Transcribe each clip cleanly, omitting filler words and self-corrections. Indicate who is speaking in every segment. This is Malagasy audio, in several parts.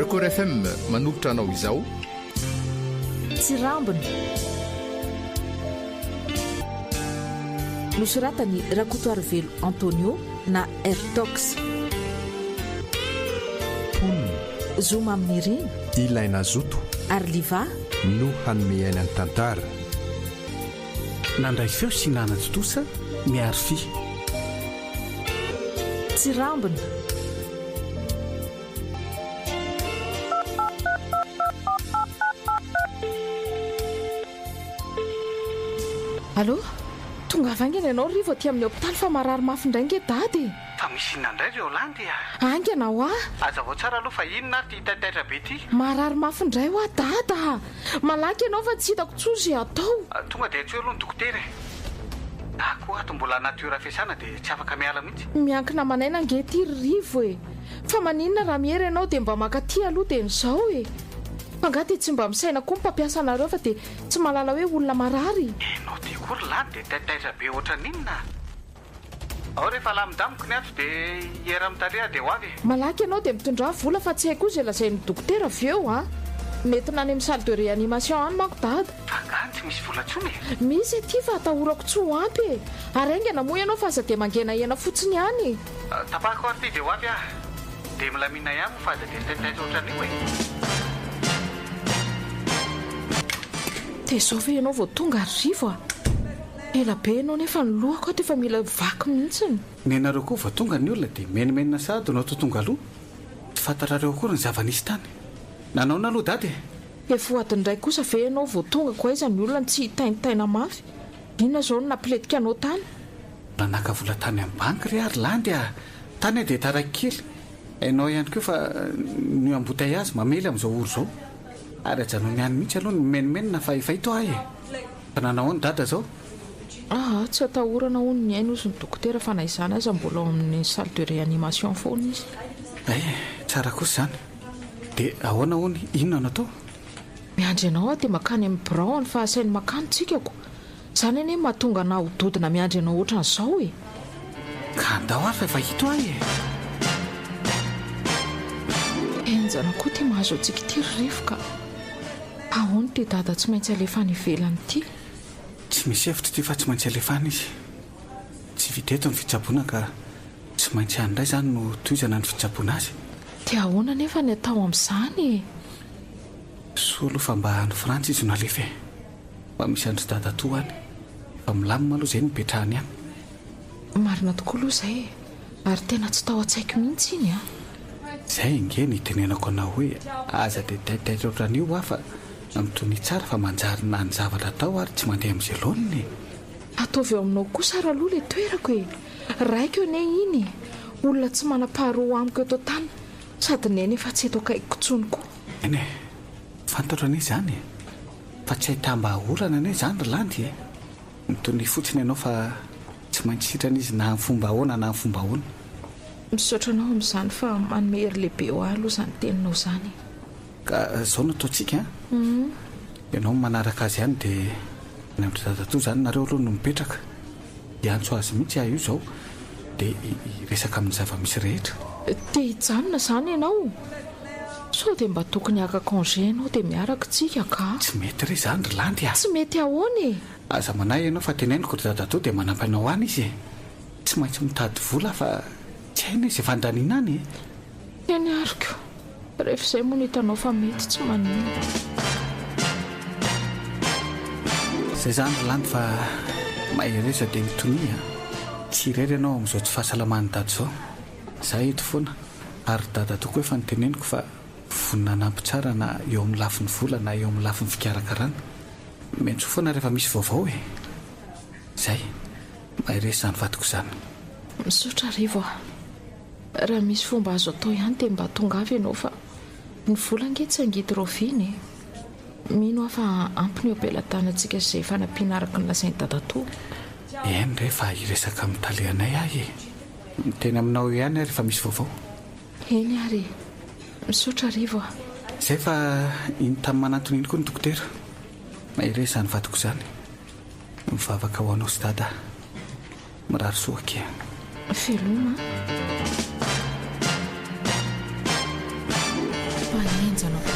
Speaker 1: Record FM manolotra anao izao.
Speaker 2: Tsirambina. Nosoratan'i Rakotoarivelo Antonio na Airtox.
Speaker 3: Mponina.
Speaker 2: Zo Maminirina.
Speaker 3: Ilaina Zoto.
Speaker 2: Ary Liva.
Speaker 3: No hanome aina ny tantara.
Speaker 4: Nandray feo sy nanatontosa ny Arfi.
Speaker 2: Tsirambina. Allô? Tongava haingana ianao ry Rivo aty amin'ny hopitaly fa marary mafy indray nge Dada e!
Speaker 4: Fa misy inona indray ry Hollande a?
Speaker 2: Haingana hoa!
Speaker 4: Hazavao tsara aloha fa inona ary ity taitaitra be ity?
Speaker 2: Marary mafy indray hoa Dada a! Malaky ianao fa tsy hitako intsony izay atao.
Speaker 4: Tonga dia antsoy aloha ny dokotera e! Za koa ato mbola anaty ora fiasana dia tsy afaka miala mihitsy.
Speaker 2: Miankina aman'aina ange ity ry Rivo e! Fa maninona raha miery ianao dia mba mankaty aloha dia izao e! Fa angaha dia tsy mba misaina koa ny mpampiasa anareo fa dia tsy mahalala hoe olona marary?
Speaker 4: Enao ty koa ry lany dia taitaitra be ohatran'inona? Ao rehefa alamindamiko ny ato dia hiera amin'ny tale aho dia ho avy e!
Speaker 2: Malaky ianao dia mitondrà vola fa tsy hay koa izay lazain'ny dokotera avy eo a! Nentina any amin'ny salle de réanimation any manko dada.
Speaker 4: Fa angaha tsy misy vola intsony e?
Speaker 2: Misy aty fa atahorako tsy ho ampy e! Ary haingana moa ianao fa aza dia mangenahena fotsiny ihany e!
Speaker 4: Tapahako ary ity dia ho avy aho. Dia milamina ihany moa fa aza dia mitaitaitra ohatran'io e!
Speaker 2: Dia izao ve ianao vao tonga ry Rivo a! Ela be ianao nefa ny lohako ato efa mila vaky mihitsiny.
Speaker 4: Nenareo koa vao tonga ny olona dia menomenona sahady no atao tonga aloha. Tsy fantatrareo akory ny zava-nisy tany. Nanaona aloha dada e?
Speaker 2: Efa ho adiny iray kosa ve ianao vao tonga ko aiza ny olona no tsy hitaintaina mafy? Inona izao no nampilentika anao tany?
Speaker 4: Mba naka vola tany amin'ny banky re aho ry Landy a! Tany aho dia taraiky kely. Hainao ihany koa fa ny embouteillage mamely amin'izao ora izao. Ary ajanony any mihitsy aloha ny mimenomenona fa efa ito aho e! Fa nanao ahoana dada izao?
Speaker 2: Aa, tsy atahorana hono ny ainy hozy ny dokotera fa na izany aza mbola ao amin'ny salle de réanimation foana izy.
Speaker 4: Hay, tsara kosa izany. Dia ahoana hono, inona no atao?
Speaker 2: Miandry anao aho dia makany amin'ny birao any fa asainy makany tsika ko. Izany anie no mahatonga anah ho dodona miandry anao ohatran'izao e!
Speaker 4: Ka andao ary fa efa ito aho e!
Speaker 2: Henjana koa ity mahazo antsika ity ry Rivo ka! Ahoana ity dada tsy maintsy alefa any ivelany ity?
Speaker 4: Tsy misy hevitra ity fa tsy maintsy alefa any izy. Tsy vita eto ny fitsaboana ka tsy maintsy any indray izany no tohizana ny fitsaboana azy.
Speaker 2: Dia ahoana anefa ny atao amin'izany e?
Speaker 4: Soa aloha fa mba any Frantsa izy no alefa e! Mba misy an-dry dadatoa any. Efa milamina aloha izay no ipetrahany any.
Speaker 2: Marina tokoa aloha izay e! Ary tena tsy tao an-tsaiko mihitsy iny an!
Speaker 4: Izay ange no itenenako anao hoe aza dia taitaitra ohatran'io hoa fa mitonia tsara fa manjary na ny zavatra atao ary tsy mandeha amin'izay laoniny e!
Speaker 2: Ataovy eo aminao kosa ary aloha ilay toerako e! Raiko anie iny e! Olona tsy manam-paharoa amiko eto an-tany sady neny efa tsy eto akaikiko intsony koa.
Speaker 4: Eny e! Fantatro anie izany e! Fa tsy ahitam-bahaolana anie izany ry Landy e! Mitonia fotsiny ianao fa tsy maintsy sitrana izy na amin'ny fomba ahoana na amin'ny fomba ahoana.
Speaker 2: Misaotra anao amin'izany fa manome hery lehibe ho ahy aloha izany teninao izany e.
Speaker 4: Ka izao no ataontsika an! Ianao manaraka azy ihany dia any amin-dry dadatoa izany nareo aloha no mipetraka. Hiantso azy mihitsy aho io izao dia hiresaka amin'ny zava-misy rehetra.
Speaker 2: Te hijanona izany ianao? Sao dia mba tokony haka congé ianao dia miaraka tsika ka.
Speaker 4: Tsy mety re izany ry Landy a!
Speaker 2: Tsy mety ahoana e?
Speaker 4: Aza manahy ianao fa teneniko ry dadatoa dia manampy anao any izy e! Tsy maintsy mitady vola fa tsy hainay izay fandaniana any e!
Speaker 2: Eny ary ko! Rehefa izay moa no hitanao fa mety tsy maninona.
Speaker 4: Izay izany ry Landy fa mahereza dia mitonia a! Tsy irery ianao amin'izao tsy fahasalaman'i Dada izao. Izaho eto foana ary ry Dadatoa koa efa noteneniko fa vonona hanampy tsara na eo amin'ny lafiny vola na eo amin'ny lafiny fikarakarana. Miantsoa foana rehefa misy vaovao e! Izay. Mahereza izany vadiko izany.
Speaker 2: Misaotra Rivo a! Raha misy fomba azo atao ihany dia mba tongava ianao fa ny vola ange tsy hangidy raoviana e! Mino aho fa ampy ny eo am-pelatanantsika sy izay fanampiana araka ny lazain'i dadatoa.
Speaker 4: Eny re fa hiresaka amin'ny talehanay aho e! Miteny aminao eo ihany aho rehefa misy vaovao.
Speaker 2: Eny ary e! Misaotra Rivo a!
Speaker 4: Izay fa iny tany manantona iny koa ny dokotera. Mahereza izany vadiko izany. Mivavaka ho anao sy dada aho. Mirary soa akia.
Speaker 2: Veloma a.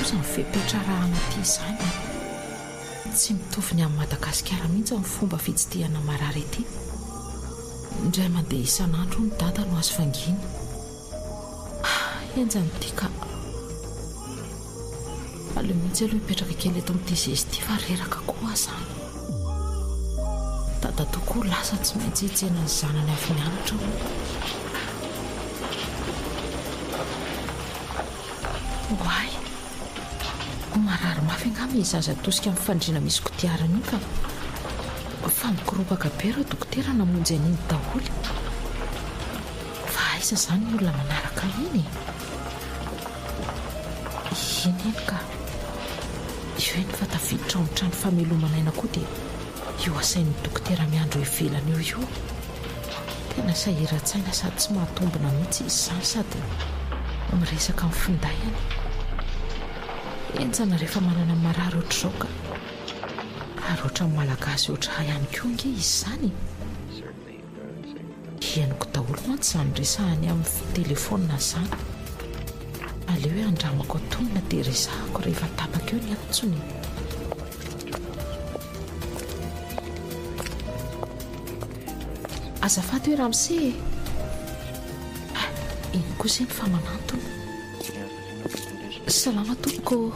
Speaker 2: koa izany fepetra arahana aty izany e! Tsy mitovy ny amin'i Madagasikara mihitsy ny fomba fitsidihana marary aty. Indray mandeha isan'andro hono dada no azo vangiana. Henjana ity ka. Aleo mihitsy aloha hipetraka kely eto amin'ity zeza ity fa reraka koa aho izany. Dadatoa koa lasa tsy maintsy hitsena ny zanany avy nianatra hono. Oay! Marary mafy angamba iny zaza atosika amin'ny fandriana misy kodiarana iny fa fa mikoropaka be ireo dokotera namonjy an'iny daholo. Fa aiza izany ny olona manaraka iny e? Iny eny ka. Io eny fa tafiditra ao amin'ny trano famelomana aina koa dia io asain'ny dokotera miandry eo ivelany eo io. Tena sahiran-tsaina sady tsy mahatombina mihitsy izy izany sady miresaka amin'ny finday any. Henjana rehefa manana marary ohatr'izao ka. Ary ohatran'ny malagasy ohatr'ahy ihany koa ange izy izany e. Henoko daholo mantsy izany resahany amin'ny telefaonina izany. Aleo hoe andramako antonona dia resahako rehefa tapaka eo ny antsony e. Azafady hoe ramose e! Ah, iny kosa iny fa manantona. Salama tompoko ô.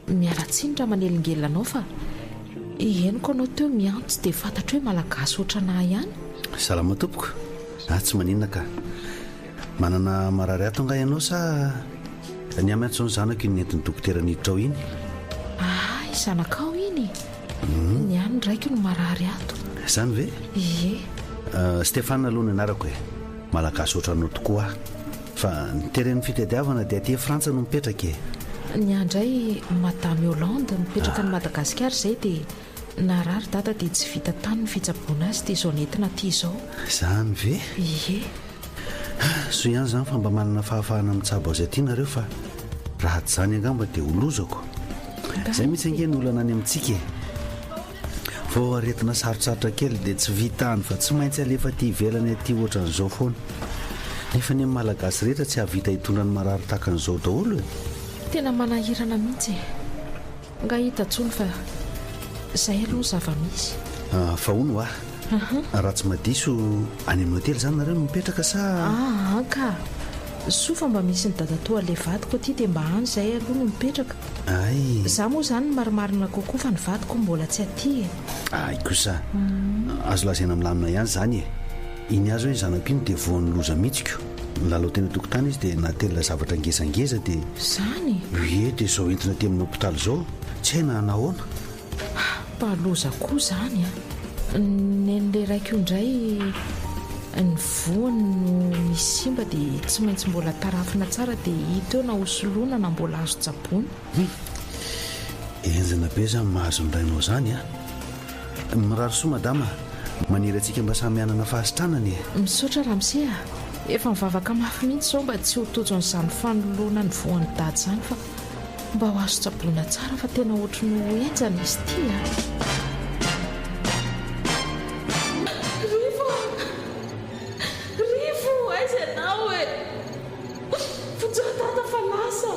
Speaker 2: Miala tsiny raha manelingelina anao fa henoko anao teo miantso dia fantatro hoe malagasy ohatran'ahy ihany.
Speaker 5: Salama tompoko. Ah, tsy maninona ka. Manana marary ato angaha ianao sa ny ahy mantsy izao ny zanako iny nentin'ny dokotera niditra ao iny?
Speaker 2: Ahay, zanakao iny? Ny ahy ny raiko no marary ato.
Speaker 5: Izany ve?
Speaker 2: Ie.
Speaker 5: Stéphane aloha ny anarako e. Malagasy ohatranao tokoa aho. Fa ny teren'ny fitadiavana dia aty Frantsa no mipetraka e.
Speaker 2: Ny ahy indray Madame Hollande mipetraka any Madagasikara izay dia narary dada dia tsy vita tany ny fitsaboana azy dia izao nentina aty izao.
Speaker 5: Izany ve?
Speaker 2: Ie.
Speaker 5: Soa ihany izany fa mba manana fahafahana mitsabo azy aty nareo fa raha tsy izany angamba dia ho lozako. Izay mihitsy ange ny olana any amintsika e. Vao aretina sarotsarotra kely dia tsy vita any fa tsy maintsy alefa aty ivelany aty ohatran'izao foana. Nefa anie ny Malagasy rehetra tsy hahavita hitondra ny marary tahaka an'izao daholo e.
Speaker 2: Tena manahirana mihitsy e. Nga hita tsony fa zay aloha ny zava-misy.
Speaker 5: Fa hono hoa, raha tsy madiso any amin'ny hotely zany nareo no mipetraka sa?
Speaker 2: Aa ka! Soa fa mba misy ny dadatoa le vadiko aty dia mba any zay aloha no mipetraka.
Speaker 5: Ay!
Speaker 2: Za moa zany ny marimarina kokoa fa ny vadiko mbola tsy aty e.
Speaker 5: Ay kosa! Azo lazaina milamina ihany zany e! Iny azy hoe ny zanako iny dia voan'ny loza mihitsy ko! Nilalao teny an-tokotany izy dia natelina zavatra ngezangeza dia.
Speaker 2: Zany?
Speaker 5: Ie, dia izao entina aty amin'ny hopitaly izao, tsy hay na nahoana.
Speaker 2: Mba loza koa izany an! Nen'ilay raiko io indray ny voany no misy simba dia tsy maintsy mbola tarafina tsara dia hita eo na hosoloina na mbola azo tsaboina.
Speaker 5: Hum! Henjana be izany mahazo ny rainao izany an! Mirary soa madama a! Maniry antsika mba samy hanana fahasitranana e!
Speaker 2: Misaotra ramose a! Efa mivavaka mafy mihitsy izao mba tsy ho tojo an'izany fanoloana ny voan'i dada izany fa mba ho azo tsaboina tsara fa tena ohatry ny ho henjana izy ity a! Rivo a! Rivo! Aiza ianao e? Vonjeo dada fa lasa!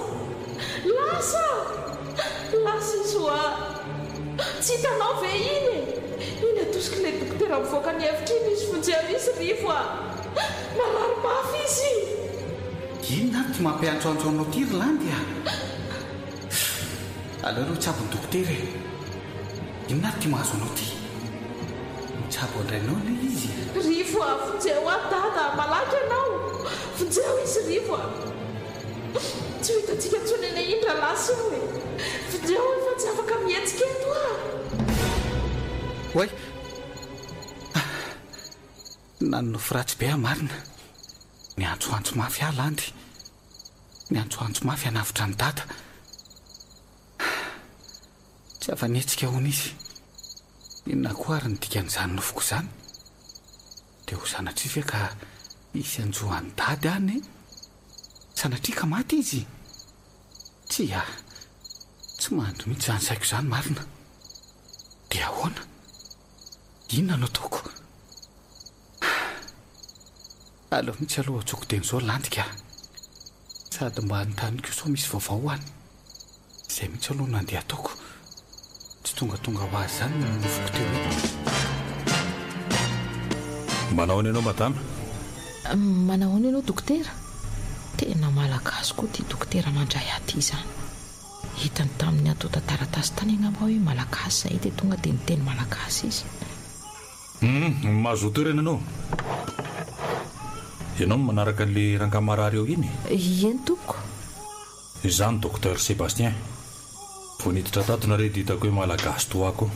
Speaker 2: Lasa! Lasa izy hoa! Tsy hitanao ve iny e? Iny atosik'ilay dokotera mivoaka ny hevitra iny izy vonjeo izy Rivo a! Marary mafy izy!
Speaker 4: Inona ary ity mampiantsoantso anao ity ry Landy a? Aleo aloha hitsabo ny dokotera e! Inona ary ity mahazo anao ity? Mitsabo an-drainao anie izy e!
Speaker 2: Rivo a! Vonjeo aho Dada a! Malaky ianao! Vonjeo izy Rivo a! Tsy ho hitantsika intsony anie iny raha lasa eo e! Vonjeo aho fa tsy afaka mihetsika eto aho!
Speaker 4: Oay! Nanonofy ratsy be aho marina. Niantsoantso mafy aho Landy. Niantsoantso mafy hanavotra an'i Dada. Tsy afa-nihetsika hono izy. Inona koa ary ny dikan'izany nofiko izany? Dia ho sanatria ve ka hisy hanjo an'i Dada any e? Sanatria ka maty izy? Tsia, tsy mandry mihitsy izany saiko izany marina. Dia ahoana? Inona no ataoko? Aleo mihitsy aloha antsoiko dieny izao Landy ka. Sady mba anontany koa sao misy vaovao any. Izay mihitsy aloha no andeha ataoko. Tsy tongatonga ho azy izany ny nofiko teo iny.
Speaker 6: Manahoana ianao madama?
Speaker 2: Manahoana ianao dokotera? Tena malagasy koa ity dokotera mandray ahy ity izany. Hitany tamin'ny antontan-taratasy tany angamba hoe malagasy izahay dia tonga dia niteny malagasy izy.
Speaker 6: Hum, mahazoa toerana ianao. Ianao no manaraka an'ilay rangahy marary ao iny?
Speaker 2: Eny tompoko.
Speaker 6: Izaho no Docteur Sébastien. Vao niditra tato nareo dia hitako hoe malagasy toa ahy koa.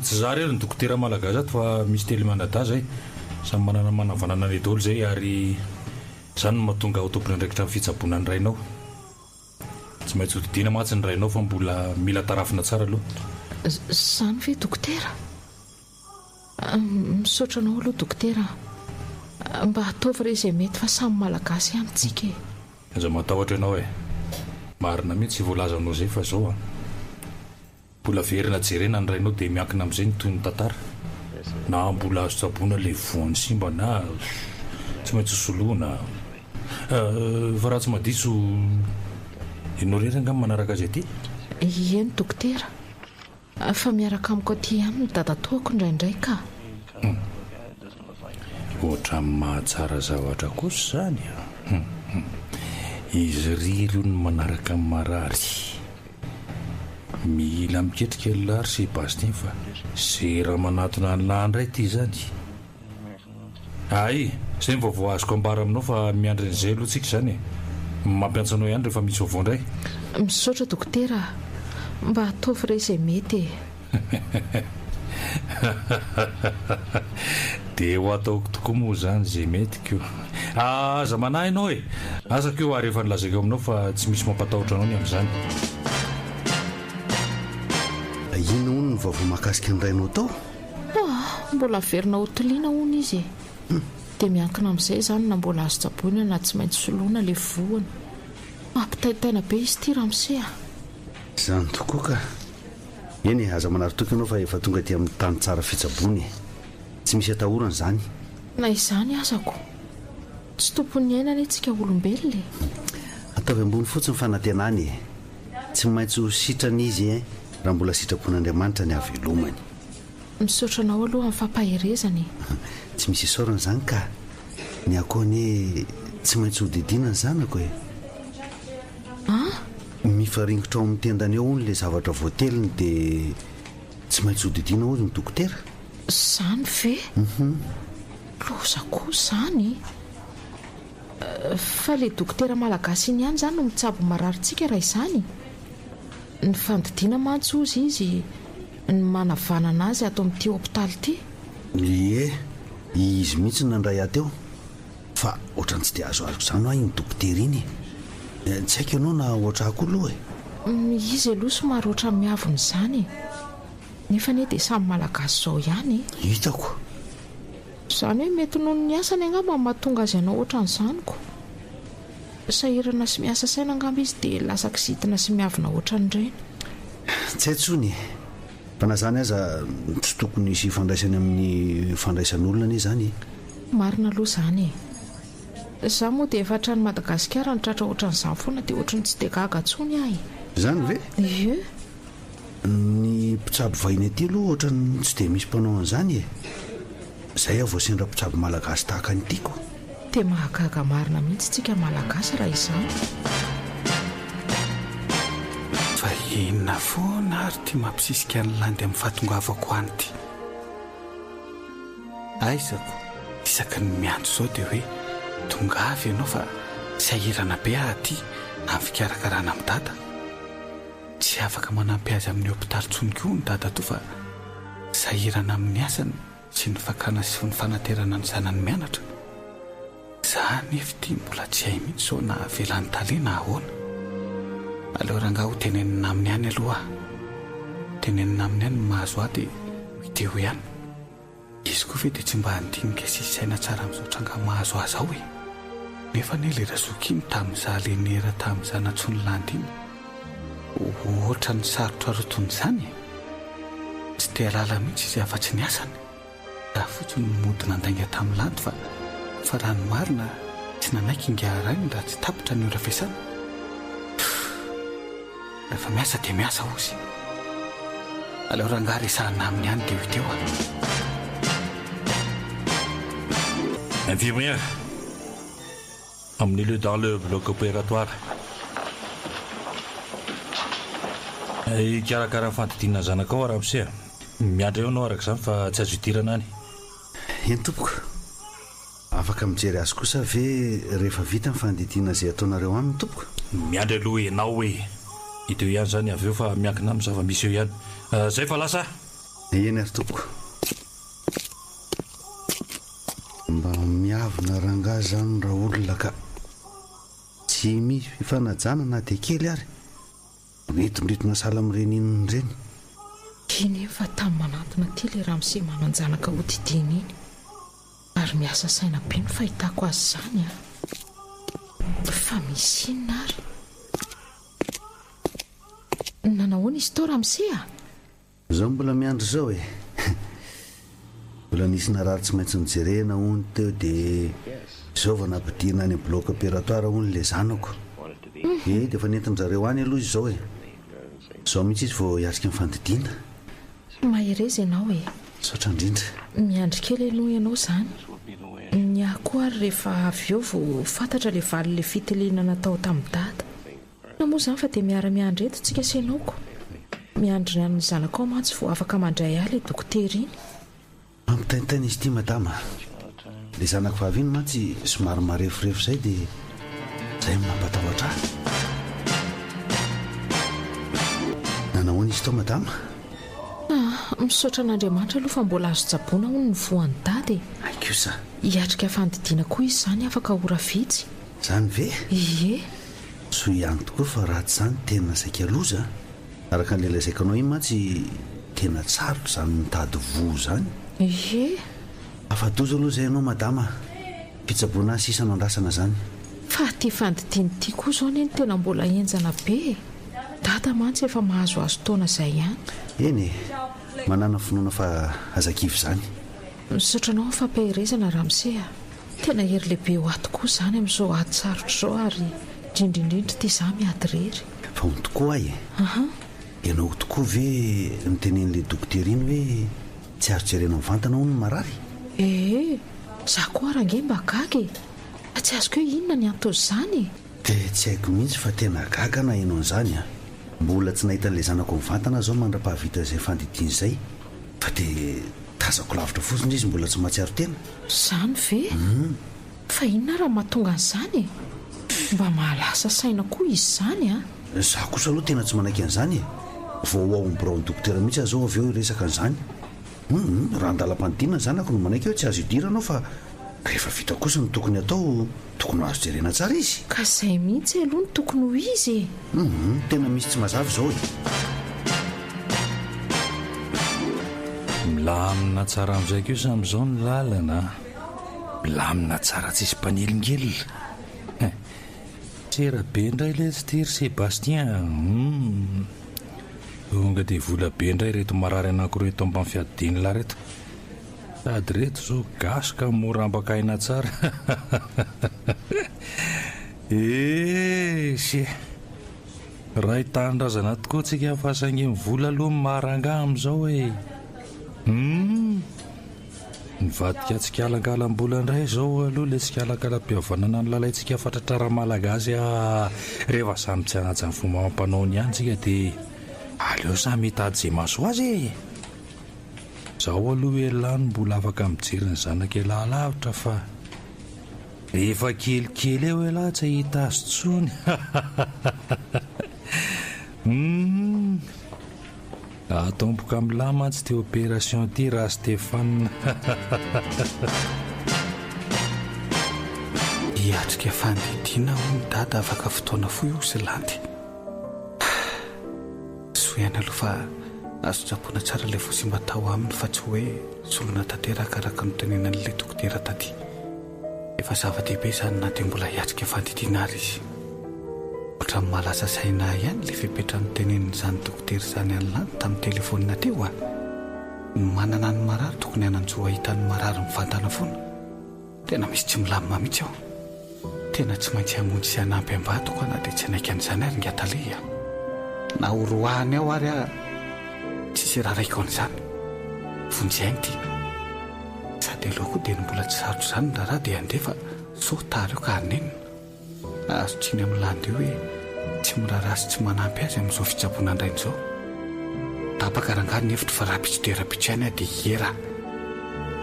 Speaker 6: Tsy izaho irery no dokotera malagasy ato fa misy telo mianadahy izay. Samy manana ny manavanana anay daholo izay ary izany no mahatonga ahy ho tompon'andraikitra amin'ny fitsaboana ny rainao. Tsy maintsy hodidiana mantsy ny rainao fa mbola mila tarafina tsara aloha.
Speaker 2: Izany ve dokotera? Misaotra anao aloha dokotera a! Mba ataovy re izay mety fa samy malagasy ihany tsika e!
Speaker 6: Aza matahotra ianao e! Marina mihitsy izay voalazanao izay fa izao an! Mbola averina jerena ny rainao dia miankina amin'izay ny tohin'ny tantara. Na mbola azo tsaboina ilay voan'ny simba na tsy maintsy soloina. Fa raha tsy madiso ianao irery angamba manaraka azy aty?
Speaker 2: Eny dokotera. Fa miaraka amiko aty ihany ny dadatoako indraindray ka.
Speaker 6: Hum. Ohatran'ny mahatsara zavatra kosa izany an. Hum hum. Izy irery io no manaraka ny marary. Mila miketrika elah ry Sébastien fa ze raha manatona an'lah ndray ty zany. Hay, zay ny vaovao azoko ambara aminao fa miandry an'izay aloha tsika izany e. Mampiantso anao ihany rehefa misy vaovao ndray.
Speaker 2: Misaotra dokotera a! Mba ataovy re izay mety e!
Speaker 6: Dia ho ataoko tokoa moa izany izay mety ko. Aza manahy ianao e! Asa ko ary efa nolazaiko aminao fa tsy misy mampatahotra anao ny amin'izany.
Speaker 5: Inona hono ny vaovao mahakasika ny rainao tao?
Speaker 2: Ah! Mbola averina ho tiliana hono izy e! Dia miankina amin'izay izany na mbola azo tsaboina na tsy maintsy soloina ilay voany. Mampitaintaina be izy ity ramose a!
Speaker 5: Izany tokoa ka! Eny e, aza manary toky ianao fa efa tonga aty amin'ny tany tsara fitsaboana e! Tsy misy atahorana izany.
Speaker 2: Na izany aza ko! Tsy tompon'ny aina anie tsika olombelona e!
Speaker 5: Ataovy ambony fotsiny fanantenana e! Tsy maintsy ho sitrana izy e, raha mbola sitrapon'Andriamanitra ny havelomany.
Speaker 2: Misaotra anao aloha amin'ny fampaherezana e!
Speaker 5: Tsy misy isaorana izany ka! Ny ahy koa anie tsy maintsy hodidiana ny zanako e!
Speaker 2: An?
Speaker 5: Mifaringotra ao amin'ny tendany ao hono ilay zavatra voateliny dia tsy maintsy hodidiana hozy ny dokotera.
Speaker 2: Izany ve? Loza koa izany! Fa ilay dokotera malagasy iny ihany izany no mitsabo mararintsika raha izany? Ny fandidiana mantsy hozy izy ny manavanana azy ato amin'ity hopitaly ity.
Speaker 5: Ie, izy mihitsy no nandray ahy teo. Fa ohatran'ny tsy dia azoazoko izany hoa iny dokotera iny e. Tsy haiko ianao na ohatr'ahy koa aloha e.
Speaker 2: Izy aloha somary ohatran'ny miavona izany e. Nefa anie dia samy malagasy izao ihany e.
Speaker 5: Hitako.
Speaker 2: Izany hoe mety noho ny asany angamba no mahatonga azy hanao ohatran'izany ko. Sahirana sy miasa saina angamba izy dia lasa kizitina sy miavona ohatran'ireny.
Speaker 5: Tsy hay tsony e. Fa na izany aza tsy tokony hisy ifandraisany amin'ny fandraisan'olona anie izany e.
Speaker 2: Marina aloha izany e. Izaho moa dia efa hatrany Madagasikara no tratra ohatran'izany foana dia ohatran'ny tsy dia gaga intsony aho e.
Speaker 5: Izany ve?
Speaker 2: Ie.
Speaker 5: Ny mpitsabo vahiny aty aloha ohatran'ny tsy dia misy mpanao an'izany e. Izay aho vao sendra mpitsabo malagasy tahaka ny tiako.
Speaker 2: Dia mahagaga marina mihitsy tsika malagasy raha izany.
Speaker 4: Fa inona foana ary ity mampisisika an'i Landy amin'ny fahatongavako any ity? Aiza ko, isaky ny miantso izao dia hoe tongava ianao fa sahirana be aho aty amin'ny fikarakarana amin'i Dada. Tsy afaka manampy azy amin'ny hopitaly intsony koa ny dadatoa fa sahirana amin'ny asany sy ny fakana sy ny fanaterana ny zanany mianatra. Za anefa ity mbola tsy hay mihitsy izao na avelan'i tale na ahoana. Aleo rangahy ho tenenina aminy ihany aloha aho. Tenenina aminy ihany ny mahazo ahy dia ho hita eo ihany. Izy koa ve dia tsy mba handinika sy hisaina tsara amin'izao tranga mahazo azy izao e? Nefa anie ilay razoky iny tamin'izaho le niera tamin'izaho nantsoin'i Landy iny, ohatran'ny sarotra roton'izany e! Tsy te hahalala mihitsy izy afa-tsy ny asany. Izaho fotsiny no mody nandainga tamin'i Landy fa fa raha ny marina tsy nanaiky ingahy rainy raha tsy tapitra ny ora fiasana. Pff! Rehefa miasa dia miasa hozy. Aleo rangahy resahana aminy ihany dia ho hita eo a.
Speaker 6: Infirmière, emmenez-le dans le bloc opératoire. Hikarakara ny fandidiana ny zanakao aho ramose a. Miandry eo ianao araka izany fa tsy azo idirana any.
Speaker 5: Eny tompoko. Afaka mijery azy kosa ve rehefa vita ny fandidiana izay ataonareo aminy tompoko?
Speaker 6: Miandry aloha enao e! Hita eo ihany izany avy eo fa miankina amin'ny zava-misy eo ihany. Zay fa lasa a!
Speaker 5: Eny ary tompoko. Mba miavona rangahy zany raolona ka! Tsy misy fifanajana na dia kely ary. Miritondritona sahala amin'ireny inona ireny.
Speaker 2: Iny fa tamy manantona aty le ramose manan-janaka hodidiana iny. Ary miasa saina be ny fahitako azy izany an! Fa misy inona ary? Nanahoana izy tao ramose a?
Speaker 5: Izao mbola miandry izao e! Mbola nisy narary tsy maintsy nojerena hono teo dia izao vao nampidirina any amin'ny bloc opératoire hono ilay zanako. Ee, dia efa nentin-dry zareo any aloha izy izao e! Izao mihitsy izy vao hiatrika ny fandidiana.
Speaker 2: Mahereza ianao e!
Speaker 5: Misaotra indrindra.
Speaker 2: Miandry kely aloha ianao izany. Ny ahy koa ary rehefa avy eo vao fantatra ilay valin'ilay fitiliana natao tamin'i dada. Inona moa izany fa dia miara-miandry eto tsika sy ianao ko. Miandry ny an'ny zanakao mantsy vao afaka mandray ahy ilay dokotera iny.
Speaker 5: Mampitaintaina izy ity madama a! Ilay zanako vavy iny mantsy somary mareforefo izay dia izay no mampatahotra ahy. Nanahoana izy tao madama?
Speaker 2: Ah, misaotra an'Andriamanitra aloha fa mbola azo tsaboina hono ny voan'i dada e!
Speaker 5: Hay kosa!
Speaker 2: Hiatrika fandidiana koa izy izany afaka ora vitsy.
Speaker 5: Izany ve?
Speaker 2: Ie.
Speaker 5: Soa ihany tokoa fa raha tsy izany tena saika loza a! Araka an'ilay lazaiko anao iny mantsy tena tsarotra izany mitady voa izany.
Speaker 2: Ie.
Speaker 5: Afa-doza aloha izay ianao madama a! Fitsaboana ahy sisa no andrasana izany.
Speaker 2: Fa ity fandidiana ity koa izao anie no tena mbola henjana be e! Dada mantsy efa mahazoazo taona izay ihany.
Speaker 5: Eny e! Manàna finoana fa aza kivy izany.
Speaker 2: Misaotra anao amin'ny fampaherezana ramose a! Tena hery lehibe ho ahy tokoa izany amin'izao ady sarotra izao ary indrindra indrindra ity izaho miady irery.
Speaker 5: Fa hono tokoa ahy e! Ianao tokoa ve notenenin'ilay dokotera iny hoe tsy azo jerena mivantana hono ny marary?
Speaker 2: Ee, za koa ary ange mba gaga e! Fa tsy azoko hoe inona ny anton'izany e!
Speaker 5: Dia tsy haiko mihitsy fa tena gaga aho naheno an'izany an! Mbola tsy nahita an'ilay zanako mivantana aho izao mandra-pahavita izay fandidiana izay fa dia tazako lavitra fotsiny izy mbola tsy mahatsiaro tena.
Speaker 2: Izany ve? Fa inona ary no mahatonga an'izany e? Mba mahalasa saina koa izy izany an!
Speaker 5: Izaho kosa aloha tena tsy manaiky an'izany e! Vao ho ao amin'ny biraon'ny dokotera mihitsy aho izao avy eo hiresaka an'izany. Hum, raha an-dalam-panidinana ny zanako no manaiky hoe tsy azo idirana ao fa rehefa vita kosa ny tokony hatao, tokony ho azo jerena tsara izy.
Speaker 2: Ka izay mihitsy aloha no tokony ho izy e!
Speaker 5: Hum, tena misy tsy mazava izao e!
Speaker 6: Milamina tsara amin'izay kosa amin'izao ny lalana a! Milamina tsara tsisy mpanelingelina. Hein! Tsera be indray letsy ity ry Sébastien a! Hum! Tonga dia vola be indray ireto marary anankiroa eto ambany fiadian'lah ireto. Sady ireto izao gasy ka mora ambakaina tsara. Eesy e! Ray tanindrazana tokoa tsika fa saingy ny vola aloha no maha rangahy amin'izao e! Hum! Nivadika tsikalankalam-bola indray izao aloha ilay tsikalankalam-pihavanana nolalaintsika fatratra ra-malagasy ah! Rehefa samy tsy hanaja ny fomba amam-panaony ihany tsika dia aleo samy hitady izay mahasoa azy e! Izao aloha elah no mbola afaka mijery ny zanak'elah lavitra fa rehefa kelikely eo elah tsy hahita azy intsony Humm! Atomboka milà mantsy ity opération ity ra Stéphane.
Speaker 4: Hiatrika fandidiana hono dada afaka fotoana fohy hoy Landy. Soa ihany aloha fa azo tsaboina tsara ilay voa simba tao aminy fa tsy hoe soloina tanteraka araka ny notenenan'ilay dokotera taty. Efa zava-dehibe izany na dia mbola hiatrika fandidiana ary izy. Ohatran'ny mahalasa saina ahy ihany ilay fepetra notenenin'izany dokotera izany an'i Lanto tamin'ny telefaonina teo a! Ny manana ny marary tokony hanan-jo hahita ny marary mivantana foana. Tena misy tsy milamina mihitsy ao. Tena tsy maintsy hamonjy sy hanampy am-badiko aho na dia tsy hanaiky an'izany ary Ingahy Tale a! Na ho roahiny ao ary aho, tsisy raraiko an'izany. Vonjy aina ity. Sady aleo koa dia ny mbola tsy sarotra izany ny raharaha dia handeha fa sao tara eo ka hanenina. Azo tsiny amin'ny landy io hoe tsy miraharaha sy tsy manampy azy amin'izao fitsaboana an-drainy izao. Tapaka rangahy ny hevitro fa rahampitso dia rahampitso ihany aho dia hiera.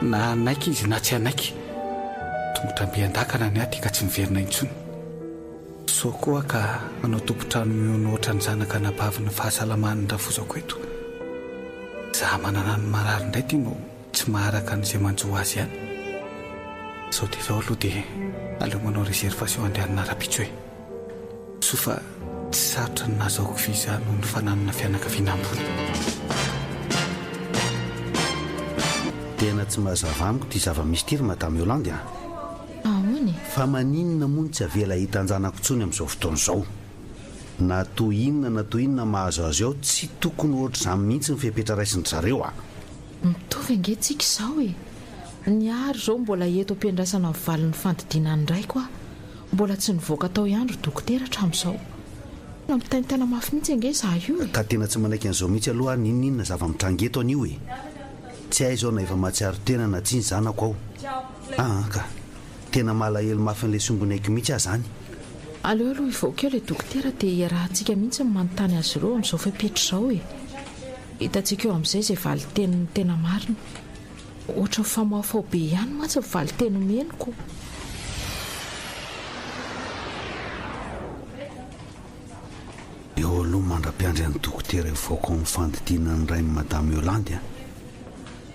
Speaker 4: Na hanaiky izy na tsy hanaiky. Tongotra mby an-dakana ny ahy ity ka tsy miverina intsony. Sao koa aho ka hanao tompon-trano mihono ohatran'ny zanaka anabavin'ny fahasalaman'ny rafozako eto. Izaho manana ny marary indray ity no. Tsy maharaka an'izay manjo azy ihany. Sao dia izao aloha dia aleo manao réservation andehanana rahampitso e. Soa fa tsy sarotra ny nahazahoako visa noho ny fananana fianakaviana ambony.
Speaker 5: Tena tsy mazava amiko ity zava-misy ity ry Madame Yolande a!
Speaker 2: Ahoana e?
Speaker 5: Fa maninona moa no tsy avela hahita an-janako intsony amin'izao fotoana izao? Na toy inona na toy inona mahazo azy ao, tsy tokony ho ohatr'izany mihitsy ny fepetra raisin-dry zareo a!
Speaker 2: Mitovy ange tsika izao e! Ny ahy ry zao mbola eto am-piandrasana ny valin'ny fandidiana ny raiko aho. Mbola tsy nivoaka tao ihany ry dokotera hatramin'izao. Nampitaintaina mafy mihitsy ange izaho io e!
Speaker 5: Ka tena tsy manaiky an'izao mihitsy aloha aho n'inon'inona zava-mitranga eto anio e! Tsy hay izao na efa mahatsiaro tena na tsia ny zanako ao. Aa ka! Tena malahelo mafy an'ilay sombin'aiko mihitsy aho izany.
Speaker 2: Aleo aloha hivoaka eo ilay dokotera dia iarahantsika mihitsy ny manontany azy ireo amin'izao fepetra izao e! Hitantsika eo amin'izay izay valin-teniny tena marina. Ohatran'ny famoafao be ihany mantsy ny valin-teny omeny ko.
Speaker 5: Eo aloha mandra-piandry an'i dokotera hivoaka ao amin'ny fandidiana ny rain'i Madame Yolande a!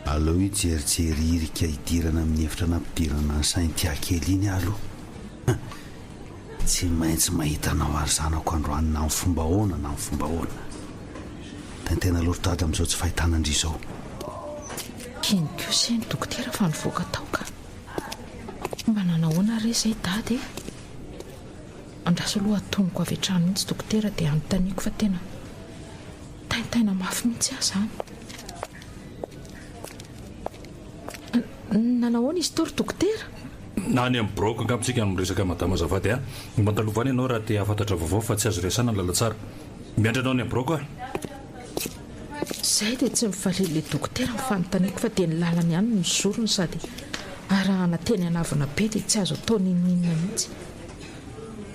Speaker 5: Aleo hijerijery hirika hidirana amin'ny efitra nampidirana an'i Cynthia kely iny aho aloha. Tsy maintsy mahita anao ary zanako androany na amin'ny fomba ahoana na amin'ny fomba ahoana. Taintaina loatra dada amin'izao tsy fahitana an-dry izao.
Speaker 2: Iny kosa iny dokotera fa nivoaka tao ka. Mba nanahoana re izay dada e? Andraso aloha atoniko avy hatrany mihitsy dokotera dia anontaniako fa tena taintaina mafy mihitsy aho izany. Nanahoana izy teo ry dokotera?
Speaker 6: Na any amin'ny biraoko angamba tsika no miresaka madama azafady a! Mandalova any ianao raha te hahafantatra vaovao fa tsy azo resahana ny lalantsara. Miandry anao any amin'ny biraoko aho.
Speaker 2: Izay dia tsy nivalian'ilay dokotera ny fanontaniako fa dia ny lalany ihany no nozoriny sady arahana teny an'avona be dia tsy azo atao n'inon'inona mihitsy.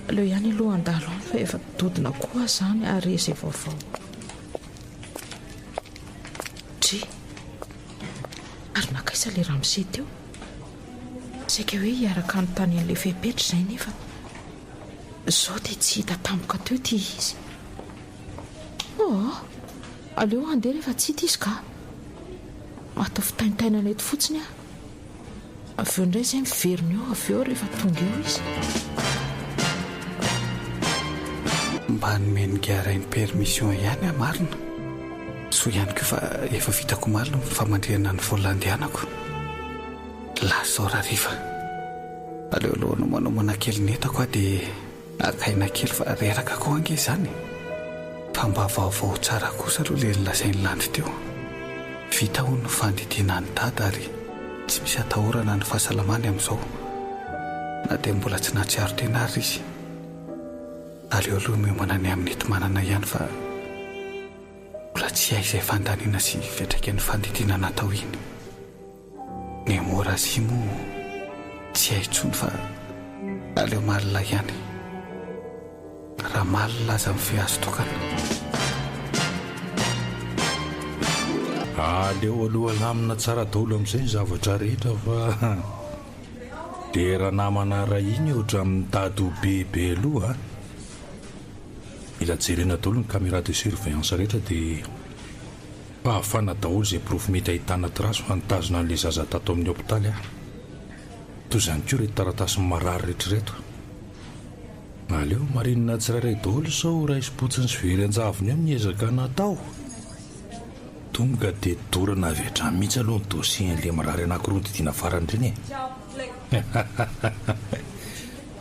Speaker 2: Aleo ihany aloha handalo any fa efa dodona koa aho izany hahare izay vaovao. Dry! Ary nankaiza ilay ramose teo? Saika hoe hiaraka hanontany an'ilay fepetra izay nefa izao dia tsy hita tampoka teo ity izy. Oh! Aleo handeha rehefa tsy hita izy ka. Maty fitaintainana eto fotsiny aho. Avy eo indray izay miverina eo avy eo rehefa tonga eo izy.
Speaker 4: Mba nomen'i Garainy permission ihany aho marina. Soa ihany koa fa efa vitako omaly ny famandrihana ny vol handehanako. Lasa izao rahariva. Aleo aloha hanomanomanana kely ny entako aho dia haka aina kely fa reraka koa ange izany e. Fa mba vaovao tsara kosa aloha ilay nolazain'i Landy teo. Vita hono ny fandidiana an'i Dada ary tsy misy atahorana ny fahasalamany amin'izao na dia mbola tsy nahatsiaro tena ary izy. Aleo aloha miomana ny amin'ny enti-manana ihany fa mbola tsy hay izay fandaniana sy fiantraikan'ny fandidiana natao iny. Ny hémorragie moa tsy hay intsony fa aleo malina ihany. Raha malina aza mifehy azo tokana.
Speaker 6: Aleo aloha alamina tsara daholo amin'izay ny zavatra rehetra fa le ranamana ray iny ohatran'ny mitady ho be be loha a! Mila jerena daholo ny caméra de surveillance rehetra dia Fahafana daholo izay porofo mety ahitana trace fa nitazona an'ilay zaza tato amin'ny hopitaly aho. Toy izany koa ireto taratasin'ny marary rehetra ireto. Aleo marinina tsirairay daholo sao raisim-potsiny sy very an-javony eo ny ezaka natao. Tonga dia dorana avy hatrany mihitsy aloha ny dossier an'ilay marary anankiroa nodidiana farany ireny e.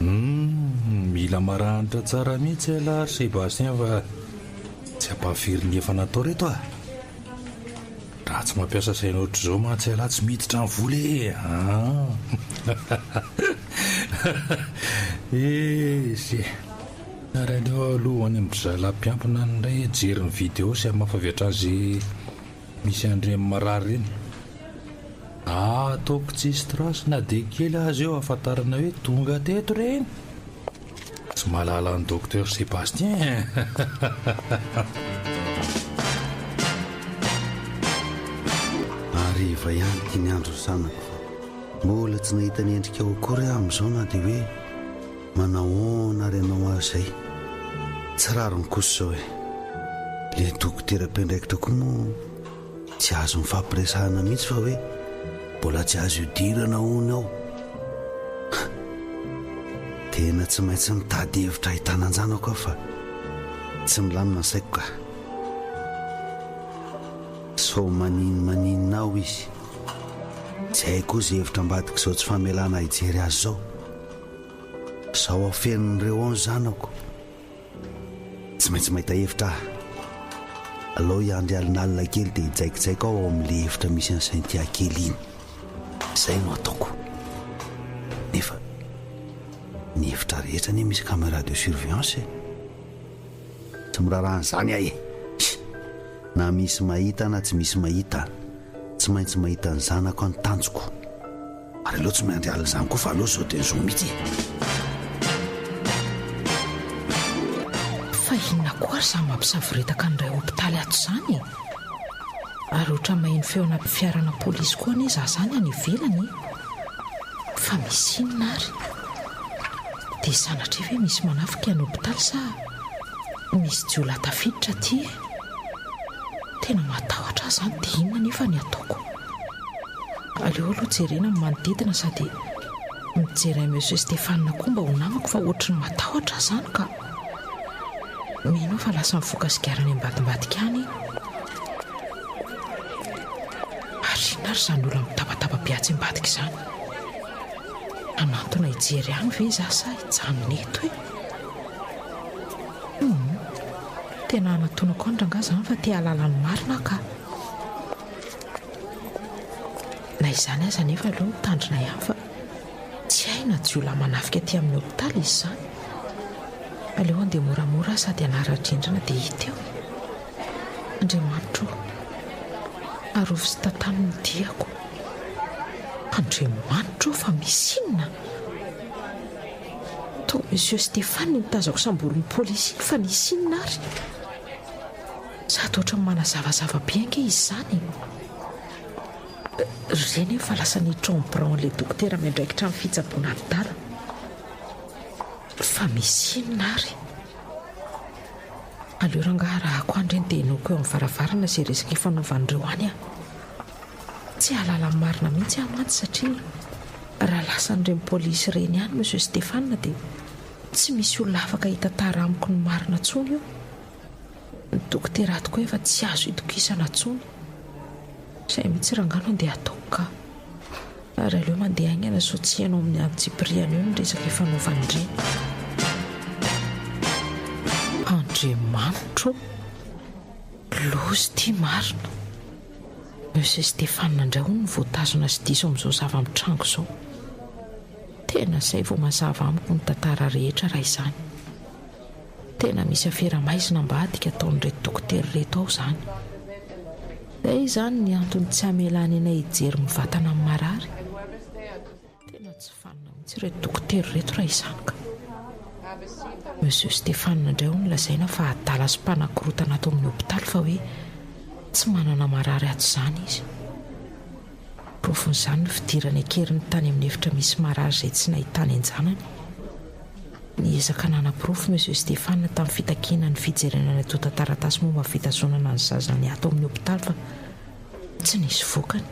Speaker 6: Humm, mila maranitra tsara mihitsy ialahy ry Sébastien fa tsy ampahafiry ny efa natao reto ah! Raha tsy mampiasa saina ohatr'izao mantsy ialahy tsy miditra ny vola e! Ah! Eesy e! Ary aleo aloha ho any amin-dry zalahy mpiampina any indray hijery ny vidéo sy hamafa avy hatrany izay misy an'ireny marary ireny. Ataoko tsisy trace na dia kely aza eo ahafantarana hoe tonga teto ireny. Tsy mahalala an'i Docteur Sébastien eh.
Speaker 5: Hariva ihany ity ny andro ry zanako fa mbola tsy nahita ny endrikao akory aho amin'izao na dia hoe Manahoana ary ianao aho izay? Tsy rariny kosa izao e! Ilay dokotera mpiandraikitra koa moa tsy azo nifampiresahana mihitsy fa hoe mbola tsy azo idirana hono ao. Tena tsy maintsy mitady hevitra ahitana an-janako aho fa tsy milamina ny saiko ka. Sao maninomaninona ao izy. Tsy haiko koa izay hevitra ambadik'izao tsy famelana ahy hijery azy izao. Zao afenin'ireo ao ny zanako. Tsy maintsy mahita hevitra aho. Alao hiandry alinalina kely dia hijaikojaiko aho ao amin'ilay efitra misy an'i Cynthia kely iny. Izay no ataoko. Nefa ny efitra rehetra anie misy caméra de surveillance e. Tsy miraharaha an'izany aho e. Na misy mahita na tsy misy mahita, tsy maintsy mahita ny zanako aho ny tanjoko. Ary aleo tsy miandry alina izany koa fa aleo izao dia izao mihitsy e.
Speaker 2: Fa inona koa ary izany mampisavoritaka an'iray hopitaly ato izany e? Ary ohatran'ny maheno feona fiarana polisy koa anie izaho izany any ivelany e! Fa misy inona ary? Dia sanatria ve misy manafika ny hopitaly sa misy jiolahy tafiditra aty e? Tena matahotra aho izany dia inona anefa ny ataoko? Aleo aloha jerena ny manodidina sady mijery an'i Monsieur Stéphane koa mba ho namako fa ohatry ny matahotra aho izany ka. Mino aho fa lasa mifoka sigara any ambadimbadika any iny. Ary inona ary izany olona mitabataba be atsy ambadika izany? Hanantona hijery any ve izaho sa hijanona eto e? Hum, tena hanatonako any rangahy izany fa te hahalala ny marina aho ka. Na izany aza anefa aleo mitandrina ihany fa tsy hay na jiolahy manafika aty amin'ny hopitaly izy izany. Aleo handeha moramora aho sady hanara-drindrina dia hita eo e. Andriamanitra ô, arovy sy tantano ny diako. Andriamanitra ô, fa misy inona? Toa Monsieur Stéphane iny tazako samborin'ny polisy iny fa nisy inona ary? Sady ohatran'ny manazavazava be ange izy izany e! Ry reny efa lasa niditra ao amin'ny biraon'ilay dokotera miandraikitra ny fitsaboana adala. Fa misy inona ary? Aleo rangahy arahako any ireny dia henoiko eo amin'ny varavarana izay resaka ifanaovan'ireo any aho. Tsy hahalala ny marina mihitsy aho mantsy satria raha lasan'ireny polisy ireny ihany Monsieur Stéphane dia tsy misy olona afaka hitantara amiko ny marina intsony eo. Ny dokotera ato koa efa tsy azo itokisana intsony. Izay mihitsy rangahy no andeha ataoko ka. Ary aleo mandeha haingana sao tsy heno amin'ny antsipiriany eo ny resaka ifanaovan'ireny. Andriamanitro ô! Loza ity marina. Monsieur Stéphane indray hono no voatazona sy diso amin'izao zava-mitranga izao. Tena izay vao mazava amiko ny tantara rehetra raha izany. Tena misy afera maizina ambadika ataon'ireto dokotera ireto ao izany. Izay izany ny antony tsy hamelany anay hijery mivantana ny marary. Tena tsy vanona mihitsy ireto dokotera ireto raha izany ka. Monsieur Stéphane indray hono lazaina fa adala sy mpanakorotana ato amin'ny hopitaly fa hoe tsy manana marary ato izany izy. Porofon'izany ny fidirany an-keriny tany amin'ny efitra misy marary izay tsy nahitany an-janany. Niezaka nanaporofo Monsieur Stéphane tamin'ny fitakiana ny fijerena ny antontan-taratasy momba ny fitazonana ny zazany ato amin'ny hopitaly fa tsy nisy vokany.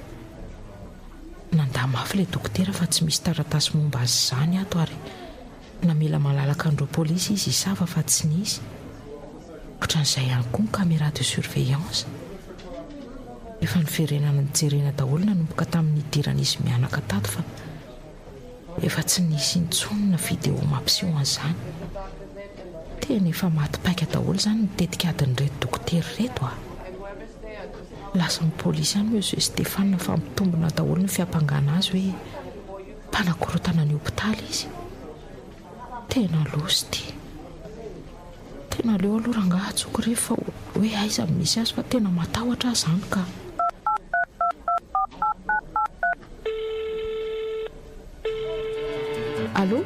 Speaker 2: Nandà mafy ilay dokotera fa tsy misy taratasy momba azy izany ato ary namela malalaka an'ireo polisy izy hisava fa tsy nisy. Ohatran'izay ihany koa ny caméra de surveillance. Efa niverenana nijerena daholo nanomboka tamin'ny nidiran'izy mianaka tato fa Efa tsy nisy intsony na video mampiseho an'izany. Tena efa maty paika daholo izany ny tetik'adin'ireto dokotera ireto a! Lasan'ny polisy any Monsieur Stéphane fa mitombina daholo ny fiampangana azy hoe mpanakorontana ny hopitaly izy. Tena loza ity. Tena aleo aloha rangaha antsoiko re fa hoe aiza no misy azy fa tena matahotra aho izany ka. Allô?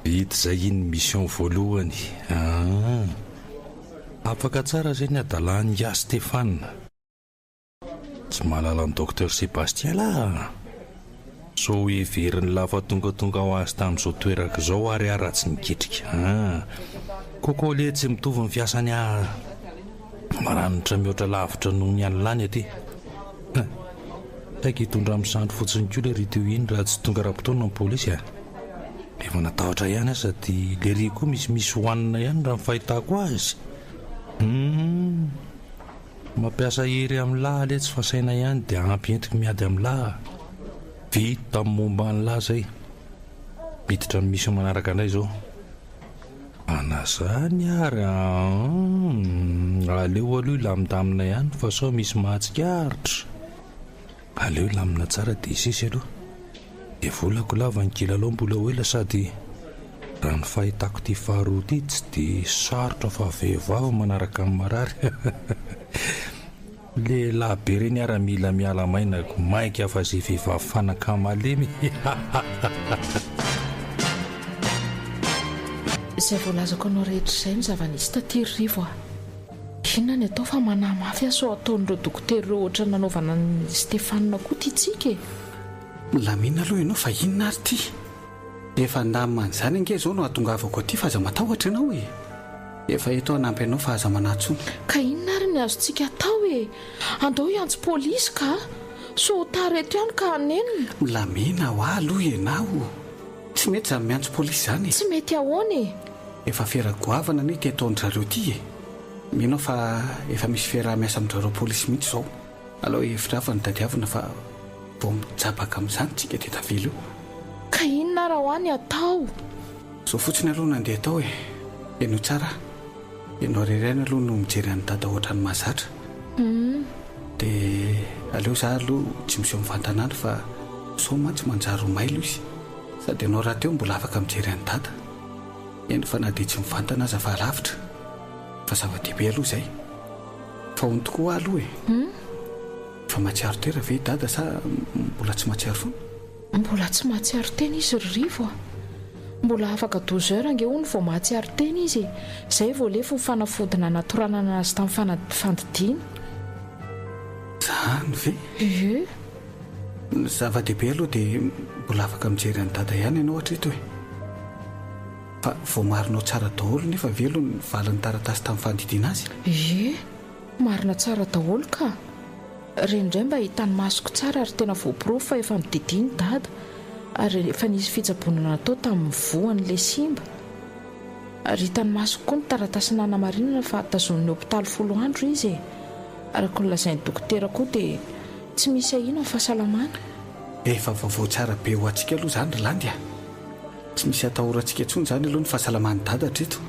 Speaker 6: Vita izay iny mission voalohany aa. Afaka tsara izay ny hadalan'ingahy Stéphane. Tsy mahalala an'i Docteur Sébastien lah a! Sao heverin'lah fa tongatonga ho azy tamin'izao toerako izao ary aho raha tsy niketrika an! Koko anie tsy mitovy ny fiasany ah! Maranitra mihoatra lavitra noho ny an'lah ny aty. Hein! Saika hitondra amin'ny sandry fotsiny koa lery teo iny raha tsy tonga ara-potoana ny polisy a! Efa natahotra ihany aho sady lery koa misimisy hohanina ihany raha ny fahitako azy. Humm! Mampiasa hery amin'ny lahy letsy fa saina ihany dia ampy entiko miady amin'ny lahy. Vita ny momba ny lahy zay. Miditra amin'ny mission manaraka indray izao. Ana zany ary an! Aleo aloha hilamindamina ihany fa sao misy mahatsikaritra. Aleo hilamina tsara dia hisesy aloha. Dia volako lava ny kilalao mbola ho ela sady raha ny fahitako ity faharoa ity tsy dia sarotra fa vehivavy manaraka ny marary. Lehilahy be ireny ara mila miala maina ko mainka fa ze vehivavy fanaka malemy.
Speaker 2: Izay voalazako anao rehetra izay no zava-nisy taty ry Rivo a! Inona ny atao fa manahy mafy aho sao ataon'ireo dokotera ireo ohatran'ny nanaovana an'i Stéphane koa ity tsika e!
Speaker 4: Milamina aloha ianao fa inona ary ity? Efa ndamina an'izany ange izao no hahatongavako aty fa aza matahotra ianao e! Efa eto aho hanampy anao fa aza manahy intsony.
Speaker 2: Ka inona ary ny azontsika atao e? Andao hiantso polisy ka! Sao ho tara eto ihany ka hanenina.
Speaker 4: Milamina hoa aloha ianao. Tsy mety izany miantso polisy izany e!
Speaker 2: Tsy mety ahoana e?
Speaker 4: Efa afera goavana anie ity ataon-dry zareo ity e! Mino aho fa efa misy fiaraha-miasa amin-dry zareo polisy mihitsy izao. Alao hevitra hafa no tadiavina fa vao mijabaka amin'izany tsika dia tavela eo.
Speaker 2: Ka inona ara hoa ny atao?
Speaker 4: Izao fotsiny aloha no andeha atao e! Henoy tsara aho. Ianao irery ihany aloha no mijery an'i Dada ohatran'ny mahazatra. Dia aleo izaho aloha tsy miseho mivantana any fa sao mantsy manjary ho mailo izy. Sady ianao rahateo mbola afaka mijery an'i Dada. Eny fa na dia tsy mivantana aza fa lavitra. Fa zava-dehibe aloha izay. Fa hono tokoa hoa aloha e! Efa mahatsiaro tena ve i Dada sa mbola tsy mahatsiaro foana?
Speaker 2: Mbola tsy mahatsiaro tena izy ry Rivo a! Mbola afaka douze heures ange hono vao mahatsiaro tena izy e! Izay vao lefy ny fanafody nanatoranana azy tamin'ny fandidiana.
Speaker 4: Izany ve?
Speaker 2: Ie.
Speaker 4: Ny zava-dehibe aloha dia mbola afaka mijery an'i Dada ihany ianao hatreto e! Fa voamarinao tsara daholo nefa ve aloha ny valin'ny taratasy tamin'ny fandidiana azy?
Speaker 2: Ie, marina tsara daholo ka! Ireny indray mba hitan'ny masoko tsara ary tena voaporofo fa efa nodidian'i Dada ary efa nisy fitsaboana natao tamin'ny voan'ilay simba. Ary hitan'ny masoko koa ny taratasy nanamarinana fa tazonin'ny hopitaly folo andro izy e! Araka ny lazain'ny dokotera koa dia tsy misy ahiana ny fahasalamany.
Speaker 4: Efa vaovao tsara be ho antsika aloha izany ry Landy a! Tsy misy atahorantsika intsony izany aloha ny fahasalaman'i Dada hatreto.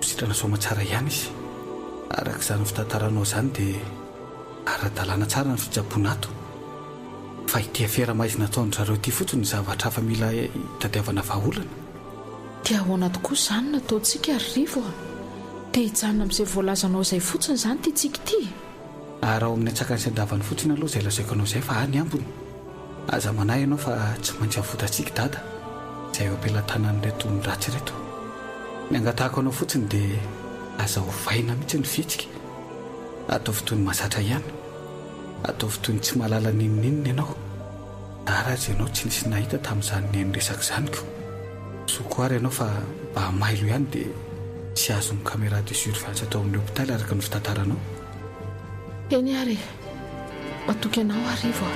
Speaker 4: Sitrana soamatsara ihany izy. Araka izany fitantaranao izany dia ara-dalàna tsara ny fitsaboana ato. Fa ity afera maizina ataon-dry zareo ity fotsiny no zavatra hafa mila itadiavana vahaolana.
Speaker 2: Dia ahoana tokoa izany no ataontsika ry Rivo a? Te hijanona amin'izay voalazanao izay fotsiny izany ity tsika ity?
Speaker 4: Araho amin'ny antsakany sy andavany fotsiny aloha izay lazaiko anao izay fa any ambiny. Aza manahy ianao fa tsy maintsy avotantsika Dada izay eo am-pelatanan'ireto olon-dratsy ireto. Ny angatahako anao fotsiny dia aza ovaina mihitsy ny fihetsika. Ataovy toy ny mahazatra ihany. Ataovy toy ny tsy mahalala n'inon'inona ianao. Zara aza ianao tsy nisy nahita tamin'izany nihaino resaka izany ko. Soa koa ary ianao fa mba mailo ihany dia tsy azon'ny caméra de surveillance tao amin'ny hopitaly araka ny fitantaranao.
Speaker 2: Eny ary e! Matoky anao aho Rivo a!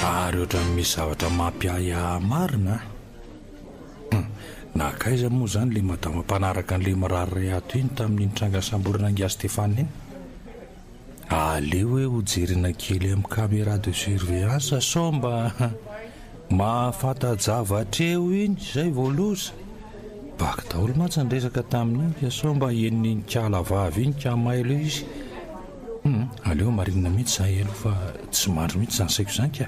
Speaker 6: Ary ohatran'ny misy zavatra mampiahiahy marina a! Hum! Nankaiza moa izany ilay madama mpanaraka an'ilay mirary ato iny tamin'iny tranga nisamborana an'i Ingahy Stéphane iny? Aleo hoe ho jerena kely amin'ny caméra de surveillance sao mba mahafanta-javatra eo iny izay vao loza. Vaky daholo mantsy ny resaka tamin'iny ka sao mba henon'iny kala vavy iny ka mailo eo izy. Hum, aleo hamarinina mihitsy izahay aloha fa tsy mandry mihitsy izany saiko izany ka.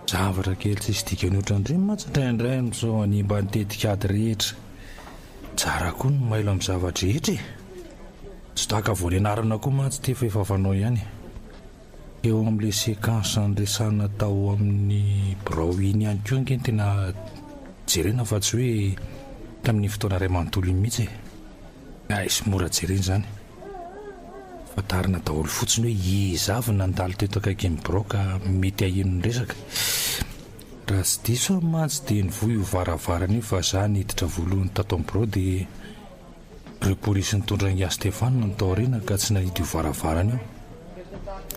Speaker 6: Zavatra kely tsisy dikany ohatran'ireny mantsy indraindray no sao hanimba ny tetikady rehetra. Tsara koa ny mailo amin'ny zava-drehetra e! Tsy tahaka vao nianarana koa mantsy ity fa efa fanao ihany. Eo amin'ilay séquence niresahana tao amin'ny birao iny ihany koa ange no tena jerena fa tsy hoe tamin'iny fotoana iray manontolo iny mihitsy e! Aiz, mora jerena izany. Fantarina daholo fotsiny hoe iza avy nandalo teto akaikin'ny birao ka mety haheno ny resaka. Raha tsy diso aho mantsy dia nivoha io varavarana io fa za niditra voalohany tato amin'ny birao dia ireo polisy nitondra an'i Stefana no tao aoriana ka tsy nanidy io varavarana io.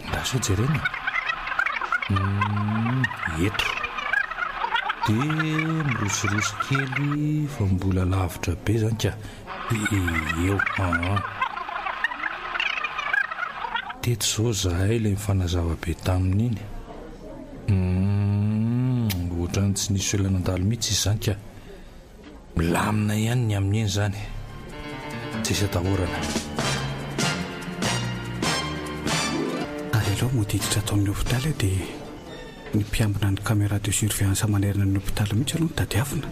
Speaker 6: Andraso jerena e. Humm, eto. Dia mirosoroso kely fa mbola lavitra be izany ka. Eo aa. Teto izao izahay ilay nifanazava be tamin'iny. Humm, ohatran'ny tsy nisy olona nandalo mihitsy izy izany ka. Milamina ihany ny amin'iny izany. Tsisy atahorana.
Speaker 4: Ary aleo mody hiditra ato amin'ny hopitaly aho dia ny mpiambina ny caméra de surveillance manerana ny hopitaly mihitsy aloha no tadiavina.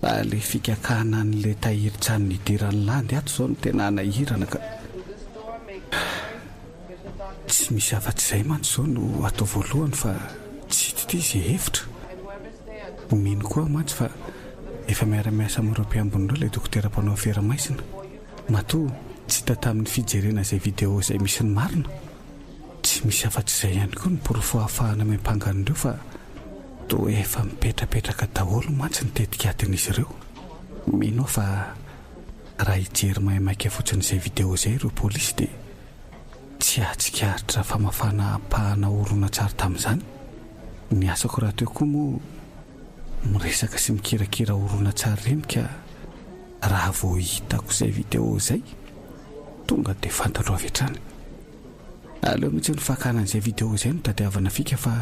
Speaker 4: Fa le fikakana an'le tahirin-tsany nidiran'ny landy ato izao no tena hanahirana ka. Tsy misy afa-tsy izay mantsy izao no atao voalohany fa tsy hita ity izay hevitra. Mino koa aho mantsy fa efa miara-miasa amin'ireo mpiambina ireo ilay dokotera mpanao afera maizina. Matoa tsy hita tamin'ny fijerena izay vidéo izay misy ny marina. Tsy misy afa-tsy izay ihany koa ny porofo ahafahana miampanga an'ireo fa toa efa mipetrapetraka daholo mantsy ny tetikadin'izy ireo. Mino aho fa raha hijery maimaika fotsiny izay vidéo izay ireo polisy dia tsy hahatsikaritra famafana ampahana horonantsary tamin'izany. Ny asako rahateo koa moa miresaka sy mikirakira horonantsary ireny ka raha vao hitako izay vidéo izay tonga dia fantatro avy hatrany. Aleo mihitsy ny fakana an'izay vidéo izay no tadiavana fika fa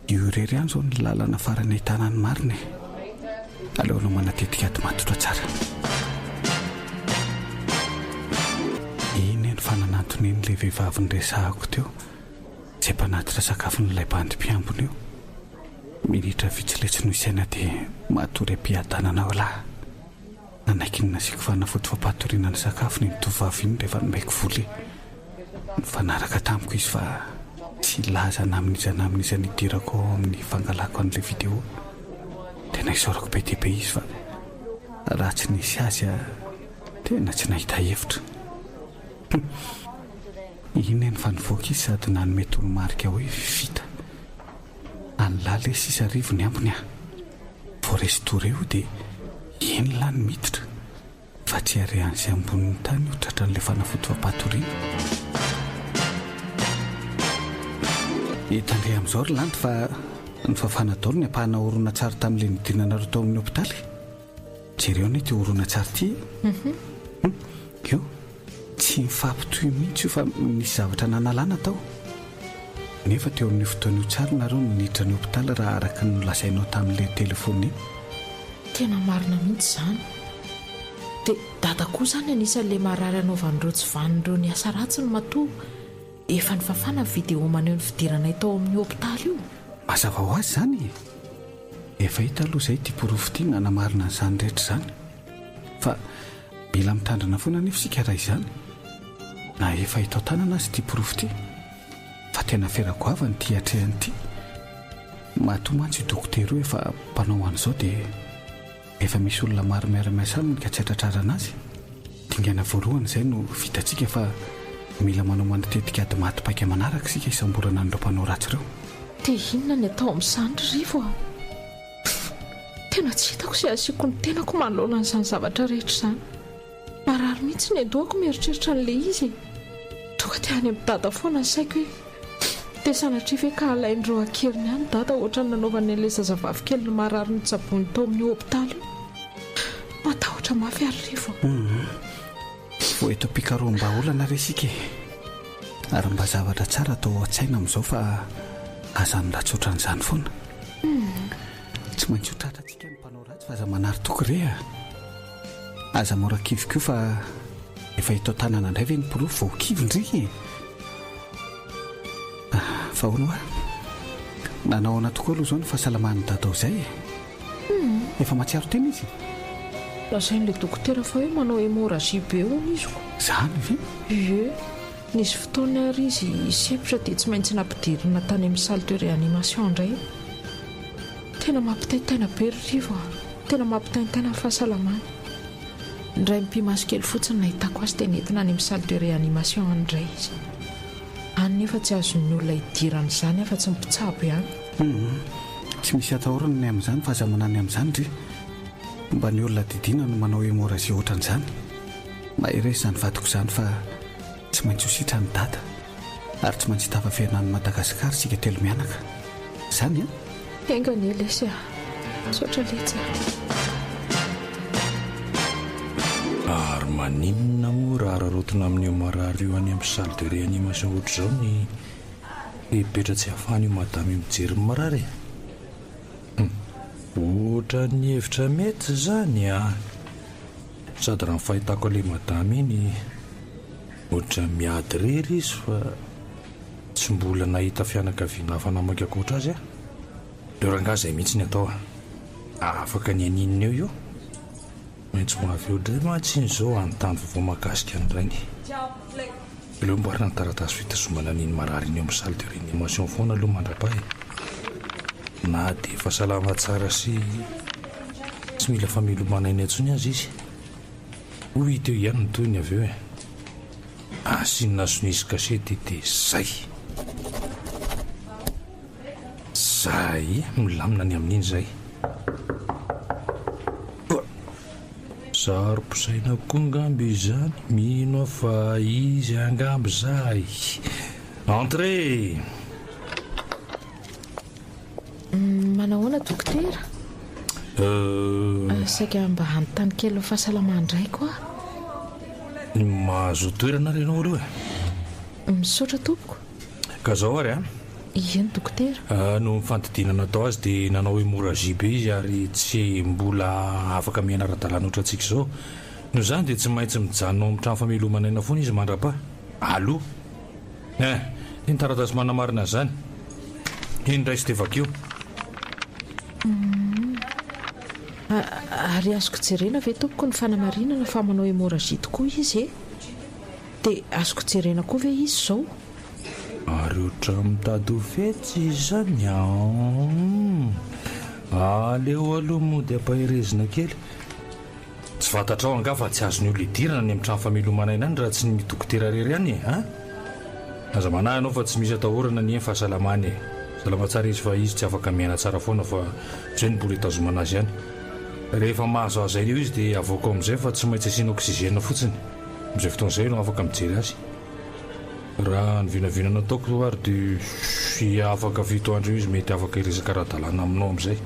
Speaker 4: io irery ihany izao ny lalana farany ahitana ny marina e. Aleo aloha manatetika ady matotra tsara. Iny eny fa nanantona iny ilay vehivavy niresahako teo, izay mpanatitra sakafon'ilay bandy mpiambina io. Minitra vitsy letsy no isaina dia matory am-piadanana ao lahy. Nanaiky ny nasiako fanafody fampahatoriana ny sakafony iny tovovavy iny rehefa nomeko vola e. Nifanaraka tamiko izy fa tsy hilaza na amin'iza na amin'iza nidirako ao amin'ny fangalako an'ilay vidéo. Tena isaorako be dia be izy fa raha tsy nisy azy aho tena tsy nahita hevitra. Hum. Iny eny fa nivoaka izy sady nanome toromarika hoe vita. An'lah lesy sisa arivo ny ambiny ah. Vao restauré io dia eny lah no miditra fa tsy are an'izay ambonin'ny tany io tratran'ilay fanafody fampahatoriana. Hitandre amin'izao ry Landy fa nofafana daholo ny ampahana horonantsary tamin'ilay nidinanareo tao amin'ny hopitaly. Jereo anie ity horonantsary ity e. Hum, io. Tsy mifampitohy mihitsy io fa nisy zavatra nanalana tao. Nefa teo amin'io fotoana io tsara nareo no niditra ny hopitaly raha araka ny nolazainao tamin'ilay telephone iny.
Speaker 2: Tena marina mihitsy izany. Dia dada koa izany anisan'ilay marary anaovan'ireo tsy vanona ireo ny asa ratsiny matoa efa nifafana ny vidéo maneho ny fidiranay tao amin'io hopitaly io.
Speaker 4: Mazava ho azy izany e! Efa hita aloha izay ity porofo ity nanamarina an'izany rehetra izany. Fa mila mitandrina foana anefa isika raha izany. Na efa eto an-tanana aza ity porofo ity. Fa tena afera goavana ity atrehany ity. Matoa mantsy io dokotera io efa mpanao an'izao dia efa misy olona maro miara-miasa aminy ka tsy hatratrarana azy. Dingana voalohany izay no vitantsika fa mila manomana tetikady maty paika manaraka isika hisamborana an'ireo mpanao ratsy ireo.
Speaker 2: Dia inona ny atao amin'izany ry Rivo a? Tena tsy hitako izay hasiako ny tenako manoloana an'izany zavatra rehetra izany. Marary mihitsy ny an-dohako mieritreritra an'ilay izy e! Tonga dia any amin'i Dada foana ny saiko hoe dia sanatria ve ka halain'ireo an-keriny any Dada ohatran'ny nanaovany an'ilay zazavavy kely marary notsaboiny tao amin'io hopitaly io? Matahotra mafy aho ry Rivo a!
Speaker 4: Hum. Vao eto am-pikaroham-bahaolana re isika e! Ary mba zavatra tsara atao ao an-tsaina amin'izao fa aza ny ratsy ohatran'izany foana. Tsy maintsy ho tratrantsika ny mpanao ratsy fa aza manary toky re a! Aza mora kivy koa fa. Efa eto an-tanana indray ve ny porofo vao ho kivy ndry e? Ah, fa hono hoa, nanao ahoana tokoa aloha izao ny fahasalaman'i Dadao izay e? Efa mahatsiaro tena izy?
Speaker 2: Lazain'ilay dokotera fa hoe manao hémorragie be hono izy ko.
Speaker 4: Izany ve?
Speaker 2: Ie. Nisy fotoana ary izy sempotra dia tsy maintsy nampidirina tany amin'ny salle de réanimation indray. Tena mampitaintaina be ry Rivo a! Tena mampitaintaina ny fahasalamany. Indray mipi-maso kely fotsiny nahitako azy dia nentina any amin'ny salle de réanimation any indray izy. Any nefa tsy azon'ny olona idirana izany afa-tsy ny mpitsabo ihany.
Speaker 4: Humm. Tsy misy atahorana ny amin'izany fa aza manahy ny amin'izany ry. Mba ny olona didiana no manao hémorragie ohatran'izany. Mahereza izany vadiko izany fa tsy maintsy ho sitran'i Dada. Ary tsy maintsy tafaverina any Madagascar isika telomianaka. Izany an?
Speaker 2: Enga anie lesy a! Misaotra letsy a!
Speaker 6: Ary maninona moa raha araraotina amin'io marary io any amin'ny salle de réanimation ohatr'izao ny fepetra tsy ahafahan'io madama io mijery ny marary e? Hum. Ohatran'ny hevitra mety izany an! Sady raha ny fahitako an'ilay madama iny, ohatran'ny miady irery izy fa tsy mbola nahita fianakaviana hafa namaky ankoatra azy aho. Aleo rangahy izay mihitsy ny atao a! Afaka ny haninona eo io? Maintsy ho avy eo indray mantsy iny izao hanontany vaovao mahakasika ny rainy. Aleo amboarina ny taratasy fitazomana an'iny marary iny eo amin'ny salle de réanimation foana aloha mandra-paha e! Na dia efa salama tsara sy tsy mila famelomana aina intsony aza izy. Ho hita eo ihany ny tohiny avy eo e! Asiana sonia sy kasety dia zay! Zay! Milamina ny amin'iny zay. Saro-pisaina koa angamba izany, mino aho fa izy angamba izay. Entrez!
Speaker 2: Manahoana dokotera? Saika mba hanontany kely ny fahasalaman-draiko aho.
Speaker 6: Mahazo toerana ary ianao aloha
Speaker 2: e. Misaotra tompoko.
Speaker 6: Ka zao ary an.
Speaker 2: Eny dokotera.
Speaker 6: Noho ny fandidiana natao azy dia nanao hémorragie be izy ary tsy mbola afaka miaina ara-dalàna ohatrantsika izao. Noho izany dia tsy maintsy mijanona ao amin'ny trano famelomana aina foana izy mandra-paha. Aloha. Eh! Iny taratasy manamarina an'izany. Iny raiso dia vakio.
Speaker 2: Ary azoko jerena ve tompoko ny fanamarinana fa manao hémorragie tokoa izy e? Dia azoko jerena koa ve izy izao?
Speaker 6: Ary ohatran'ny mitady ho fetsy izany an! Aleo aloha mody ampaherezina kely. Tsy fantatrao angaha fa tsy azon'ny olona idirana any amin'ny trano famelomana aina any raha tsy ny dokotera irery ihany e! An! Aza manahy ianao fa tsy misy atahorana anie ny fahasalamany e! Salama tsara izy fa izy tsy afaka miaina tsara foana fa izay no mbola itazomana azy ihany. Rehefa mahazo azy aina eo izy dia avoaka ao amin'izay fa tsy maintsy asiana oxygène fotsiny. Amin'izay fotoana izay ianao afaka mijery azy. Raha ny vinavina nataoko ary dia afaka fito andro eo izy mety afaka hiresaka ara-dalàna aminao amin'izay.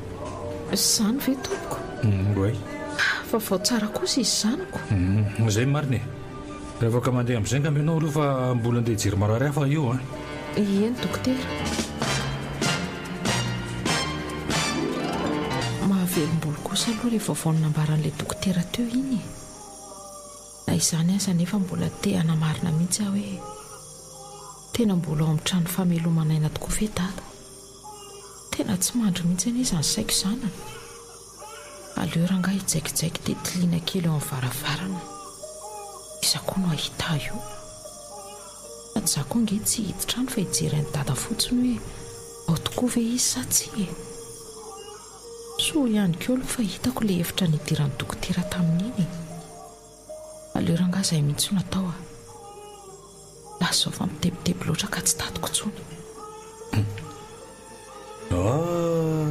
Speaker 2: Izany ve tompoko?
Speaker 6: Oay.
Speaker 2: Vaovao tsara kosa izy izany ko.
Speaker 6: Izay marina e. Raha afaka mandeha amin'izay angamba ianao aloha fa mbola andeha hijery marary hafa io an.
Speaker 2: Eny dokotera. Mahavelom-bolo kosa aloha ilay vaovao nambaran'ilay dokotera teo iny e. Na izany aza anefa mbola te hanamarina mihitsy aho hoe tena mbola ao amin'ny trano famelomana aina tokoa ve Dada? Tena tsy mandry mihitsy anie izany saiko izany e! Aleo rangahy hijaikijaiky dia tiliana kely eo amin'ny varavarana. Iza koa no hahita ahy io? Sady izaho koa ange tsy hiditra any fa hijery an'i Dada fotsiny hoe ao tokoa ve izy sa tsia e! Soa ihany koa aloha fa hitako ilay efitra nidiran'ny dokotera tamin'iny e! Aleo rangahy izay mihitsy no atao a! Lasa izao fa mitebiteby loatra ka tsy tadiko intsony.
Speaker 6: Ah!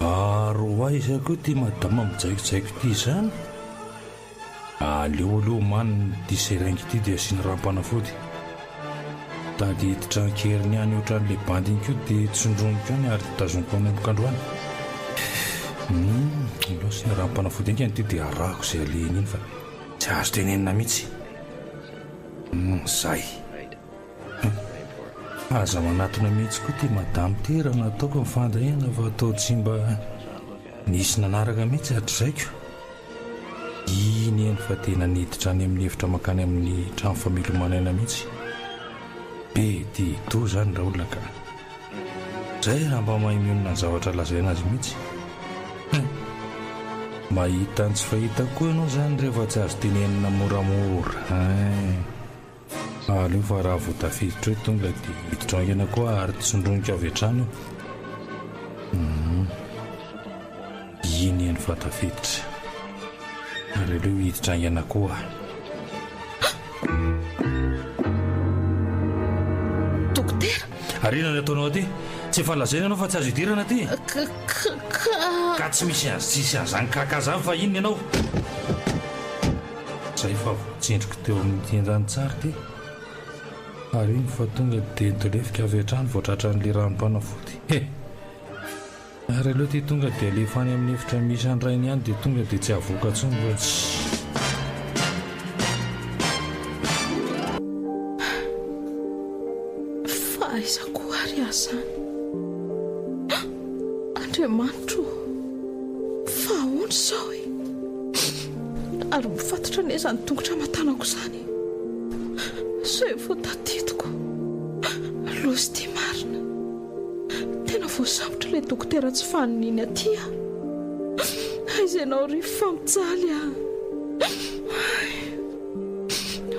Speaker 6: Ary ho aiza koa ity madama mijaikojaiko ity izany? Aleo aloha omanina ity seringue ity dia asiana ranom-panafody. Tady hiditra an-keriny any ohatran'ilay bandy iny koa dia tsindroniko any ary tazoniko manomboka androany. Hum, aleo asiana ranom-panafody haingana ity dia arahako izay alehiny iny fa tsy azo tenenina mihitsy. Hum, zay. Hum, aza manatona mihitsy koa ity madame ity raha nataoko ny fandinihana fa toa tsy mba nisy nanaraka mihitsy hatrizay ko. Iny eny fa tena niditra any amin'ny efitra mankany amin'ny trano famelomana aina mihitsy. Be dia toa izany raolona ka. Zay raha mba mahay mionona ny zavatra lazaina azy mihitsy. Hein! Mahita ny tsy fahita koa ianao izany rehefa tsy azo tenenina moramora hein! Aleo fa raha vao tafiditra eo tonga dia hiditra haingana koa ary tsindroniko avy hatrany io. Hum. Iny eny fa tafiditra. Ary aleo hiditra haingana koa.
Speaker 2: Dokotera!
Speaker 6: Ary inona ny ataonao aty? Tsy efa lazaina ianao fa tsy azo idirana aty?
Speaker 2: Ka ka ka.
Speaker 6: Ka tsy misy azy tsisy an'izany kaka izany fa inona ianao? Zay fa voatsindriko teo amin'ny tendany tsara ity. Ary iny fa tonga dia nitolefika avy hatrany vao tratran'ilay ranom-panafody. He! Ary aleo ty tonga dia alefa any amin'ny efitra misy an-drainy any dia tonga dia tsy avoaka intsony fa tsy.
Speaker 2: Fa aiza koa ary aho izany? Andriamanitro ô! Fa ahoana izao e? Ary mifatotra anie izany tongotra aman-tanako izany e! Sao efa ho tadidiko. Loza ity marina. Tena voasambotra ilay dokotera tsy fanina iny aty a! Aiza ianao ry fa mijaly a!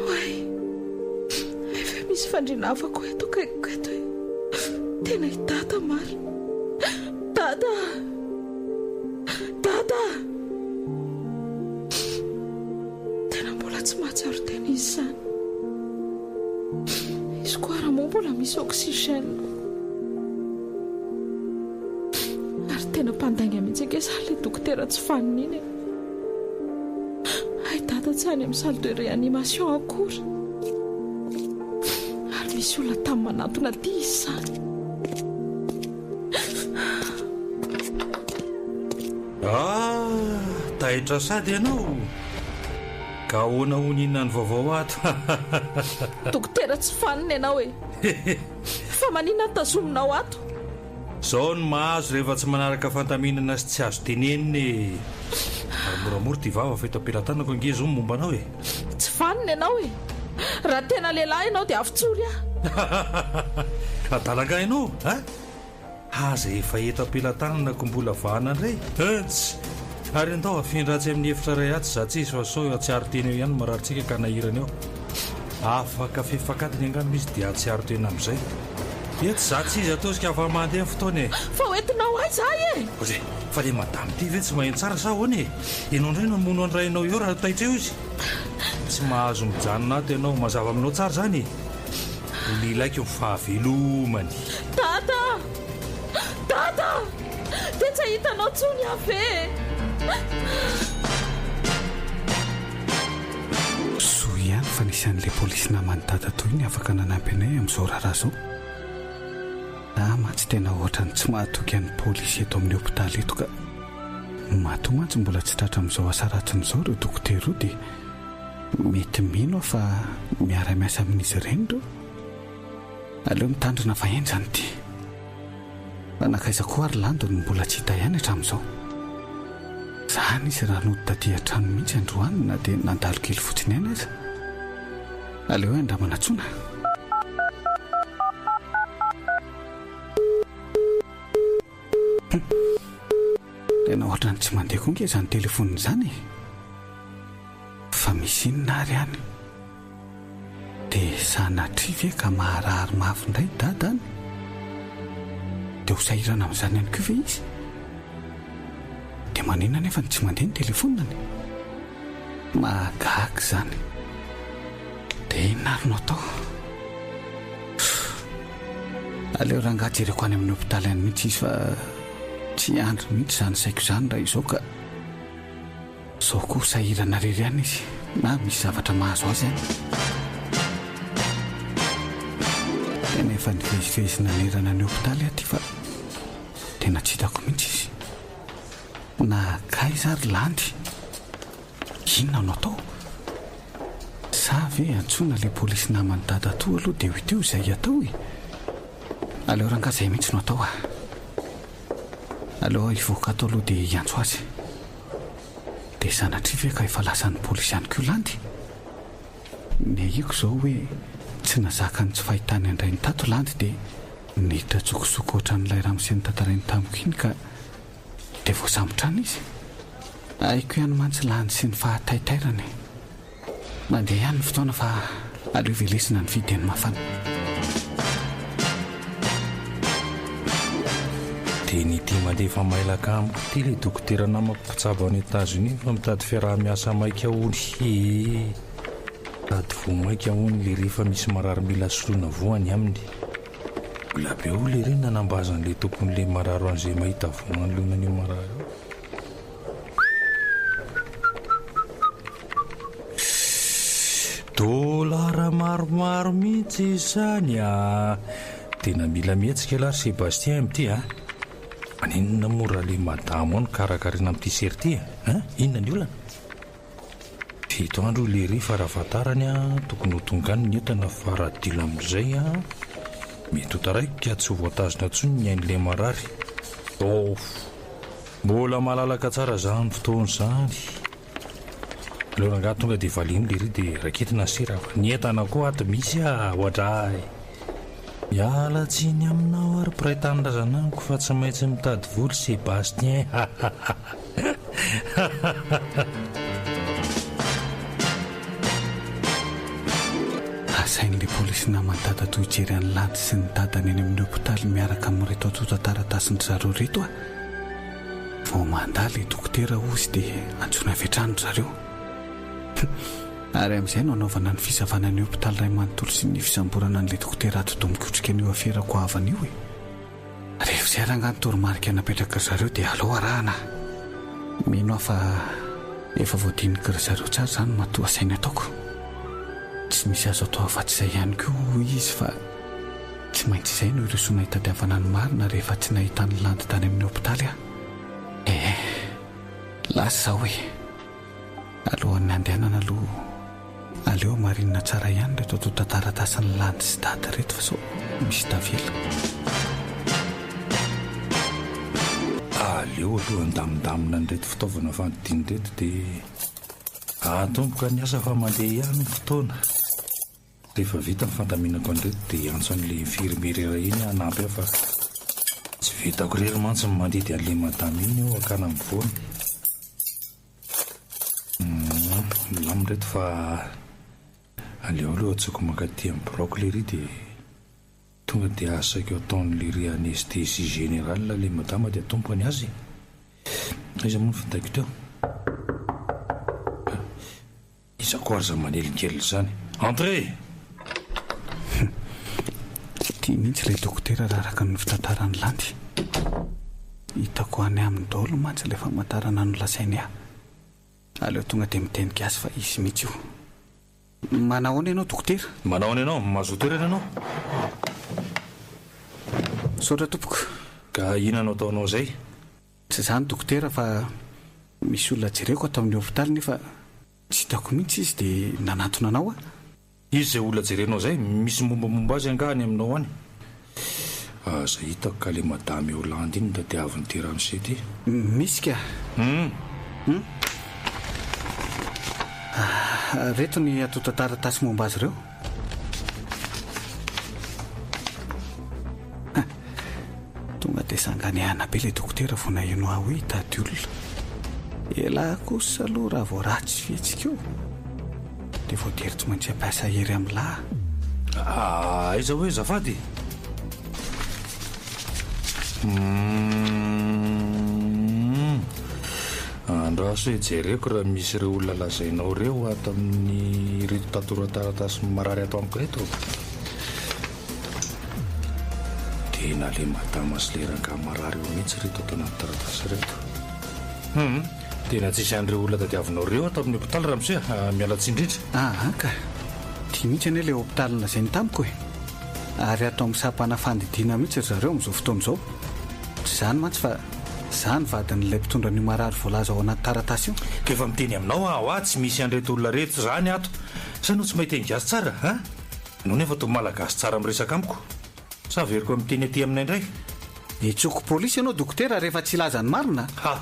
Speaker 2: Oay! Hay ve misy fandriana hafa koa eto akaikiko eto e! Tena i Dada marina! Dada a! Dada a! Tena mbola tsy mahatsiaro tena izy izany. Izy koa ara moa mbola misy oxygène. Ary tena mpandainga mihitsy ange izany ilay dokotera tsy fanina iny e. Hay dada tsy any amin'ny salle de réanimation akory. Ary misy olona tamy manantona aty izy izany.
Speaker 6: Ah, taitra sady ianao. Ka ahoana hono inona ny vaovao ato?
Speaker 2: Dokotera tsy fanina ianao e! Fa maninona no tazominao ato?
Speaker 6: Zao no mahazo rehefa tsy manaraka fandaminana sy tsy azo tenenina e! Ary moramora ity vava fa eto am-pelatanako ange izao ny momba anao e!
Speaker 2: Tsy vanona ianao e! Raha tena lehilahy ianao dia avotsory aho!
Speaker 6: Adala angaha ianao a? Aza efa eto am-pelatanana ko mbola vahana indray? Ents! Ary andao hafindra atsy amin'ny efitra iray atsy za tsy izy fa sao hatsiaro tena eo ihany ny mararintsika ka hanahirana eo. Afaka fefak'adiny angamba izy dia hatsiaro tena amin'izay. Etsy za tsy izy atosika fa mandeha ny fotoana e!
Speaker 2: Fa hoentinao aiza ahy e?
Speaker 6: Ozy, fa le madame ty ve tsy maheno tsara sa ahoana e? Ianao indray no hamono an-drainao eo raha taitra eo izy. Tsy mahazo mijanona ato ianao, mazava aminao tsara izany e? Mbola ilaiko ny fahavelomany.
Speaker 2: Dada a! Dada a! Dia tsy hahita anao intsony aho ve e?
Speaker 4: Soa ihany fa nisy an'ilay polisy naman'i dadatoa iny afaka nanampy anay amin'izao raharaha izao. Za mantsy tena ohatran'ny tsy mahatoky an'ny polisy eto amin'ny hopitaly eto ka. Matoa mantsy mbola tsy tratra amin'izao asa ratsiny izao ireo dokotera ireo dia Mety mino aho fa miara-miasa amin'izy ireny ireo. Aleo mitandrina fa henjana ity. Fa nankaiza koa ary Lando no mbola tsy hita ihany hatramin'izao. Zany izy raha nody taty an-trano mihitsy androany na dia nandalo kely fotsiny ihany aza. Aleo hoe andramana antsoina. Hum. Tena ohatran'ny tsy mandeha koa nge izany telefonina izany e. Fa misy inona ary any? Dia sanatria ve ka maharary mafy indray Dada any? Dia ho sahirana amin'izany ihany koa ve izy? Dia maninona anefa no tsy mandeha ny telefoniny? Mahagaga izany. Dia inona ary no atao? Aleo rangahy jereko any amin'ny hopitaly any mihitsy izy fa tsy hiandry mihitsy izany saiko izany raha izao ka. Zao koa sahirana rery ihany izy na misy zavatra mahazo azy any. Tena efa nivezivezy nanerana ny hopitaly aho ty fa tena tsy hitako mihitsy izy. Na kaiza ary Landy? Inona no atao? Sa ve antsoina le polisy naman'i dadatoa aloha dia ho hita eo izay atao e? Aleo rangahy izay mihitsy no atao a! Aleo aho hivoaka ato aloha dia hiantso azy. Dia sanatria ve ka efa lasan'ny polisy ihany koa Landy? Ny ahiako izao hoe tsy nazaka ny tsy fahitany an-drainy tato Landy dia niditra an-tsokosoko ohatran'ilay ramose notantarainy tamiko iny ka dia voasambotra any izy. Haiko ihany mantsy Landy sy ny fahataitairany e. Mandeha ihany ny fotoana fa aleo velesina ny fiteny mafana.
Speaker 6: Teny ity mandefa mailaka amiko ity ilay dokotera namako mpitsabo any Etats-Unis fa mitady fiaraha-miasa maika hono hee. Sady voa maika hono lery fa misy marary mila soloina voa any aminy. Mbola be hono lery ny nanambazan'ilay tompon'ilay marary ho an'izay mahita voa manoloana an'io marary io. Dolara maromaro mihitsy izany a! Tena mila mihetsika ialahy ry Sébastien amin'ity a! Maninona moa raha ilay madamo ao no karakaraina amin'ity sery ity a? Inona ny olana? Fito andro hoy Lery farafahatarany a, tokony ho tonga any ny entana fa raha dila amin'izay a, mety ho taraiky ka tsy ho voatazona intsony ny ain'ilay marary. Ouf! Mbola malalaka tsara izany fotoana izany. Aleo rangahy tonga dia valiano lery dia raketina ny sira fa ny entana koa ato misy ah, oadray. Miala tsiny aminao ary mpiray tanindrazana amiko fa tsy maintsy mitady vola Sébastien
Speaker 4: Asain'ilay polisy naman'i dadatoa hijery an'i Landy sy ny dadany eny amin'ny hopitaly miaraka amin'ireto antontan-taratasin-dry zareo ireto aho. Vao mandà ilay dokotera hozy dia antsoina avy hatrany ry zareo. Ary amin'izay no hanaovana ny fisavana ny hopitaly iray manontolo sy ny fisamborana an'ilay dokotera atidoha mikotrika an'io afera goavana io e. Rehefa izay rangahy ny toromarika napetraky ry zareo dia aleo arahana. Mino aho fa efa voadiniky ry zareo tsara izany matoa asainy ataoko. Tsy misy azo atao afa-tsy izay ihany koa hoy izy fa. Tsy maintsy izay no hirosoana hitadiavana ny marina rehefa tsy nahita an'i Landy tany amin'ny hopitaly aho. Eh! Lasa izao e! Alohan'ny handehanana aloha, aleo hamarinina tsara ihany ireto antontan-taratasin'i Landy sy Dada ireto fa sao misy tavela.
Speaker 6: Aleo aloha handamindamina an'ireto fitaovana fandidiana ireto dia atomboka ny asa fa mandeha ihany ny fotoana. Rehefa vita ny fandaminako an'ireto dia hiantso an'ilay infirmiera iray iny aho hanampy ahy fa tsy vitako irery mantsy ny mandidy an'ilay madama iny eo hakana ny voany. Hum, milamina ireto fa aleo aloha antsoiko mankaty amin'ny biraoko lery dia tonga dia asaiko ataon'i lery anesthésie générale ilay madama dia atomboka ny azy e. Aiza moa ny findaiko teo? Iza koa ary zany manelingelina izany? Entrez!
Speaker 4: Hum. Tsy tia mihitsy ilay dokotera raha araka ny fitantaran'i Landy. Hitako any aminy daholo mantsy ilay famantarana nolazainy ahy. Aleo tonga dia miteny gasy fa izy mihitsy io. Manahoana ianao dokotera?
Speaker 6: Manahoana ianao? Mazoto toerana ianao?
Speaker 4: Misaotra tompoko.
Speaker 6: Ka inona no ataonao izay?
Speaker 4: Tsy izany dokotera fa misy olona jereko ato amin'ny hopitaly nefa tsy hitako mihitsy izy dia nanantona anao aho.
Speaker 6: Iza izay olona jerenao izay? Misy mombamomba azy angaha any aminao any? Aza hitako ka le madame Hollande iny no tadiavin'ity ramose ity.
Speaker 4: Misy ka.
Speaker 6: Hum.
Speaker 4: Hum. Reto ny antontan-taratasy momba azy ireo. Tonga dia sanganehana be ilay dokotera vao naheno ahy hoe hitady olona. Elah kosa aloha raha vao ratsy fihetsika eo dia voatery tsy maintsy hampiasa hery amin'lah.
Speaker 6: Aiza hoe azafady? Humm. Andraso e, jereko raha misy ireo olona lazainao ireo ato amin'ireto tatoran-taratasy marary ato amiko ireto. Tena le madama sy le rangahy marary eo mihitsy ireto ato anaty taratasy ireto. Humm. Tena tsisy an'ireo olona tadiavinao ireo ato amin'ny hopitaly ramose a. Miala tsiny indrindra.
Speaker 4: Aa ka. Ity mihitsy anie ilay hopitaly nolazainy tamiko e. Ary ato amin'ny sampana fandidiana mihitsy ry zareo amin'izao fotoana izao. Tsy izany mantsy fa izaho no vadin'ilay mpitondra an'io marary voalaza ao anaty taratasy io.
Speaker 6: Ka efa miteny aminao aho a, tsy misy an'ireto olona ireto izany ato. Sa ianao tsy mahay teny gasy tsara a? Ianao nefa toa malagasy tsara miresaka amiko. Sa averiko amin'ny teny aty aminay indray?
Speaker 4: Hitsoko polisy ianao dokotera rehefa tsy hilaza ny marina a!
Speaker 6: Ha!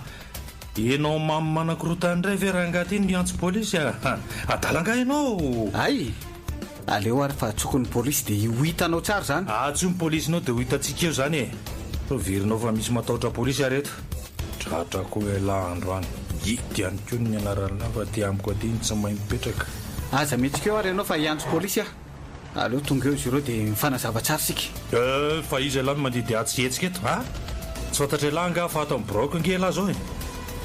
Speaker 6: Ianao mamo manakorontana indray ve rangahy ty no hiantso polisy a? Adala angaha ianao?
Speaker 4: Hay! Aleo ary fa antsoiko ny polisy dia ho hitanao tsara izany.
Speaker 6: Antsoy ny polisinao dia ho hitantsika eo izany e! Sao verinao fa misy matahotra polisy ary eto. Tratrako elah androany. Gidy ihany koa ny anaran'lah fa aty amiko aty no tsy mahay mipetraka.
Speaker 4: Aza mihetsika eo ary ianao fa hiantso polisy aho. Aleo tonga eo izy ireo dia mifanazava tsara isika.
Speaker 6: Euh, fa iza elah no mandidy ahy tsy hihetsika eto a? Tsy fantatr'elah angaha fa ato amin'ny biraoko ange elah izao e?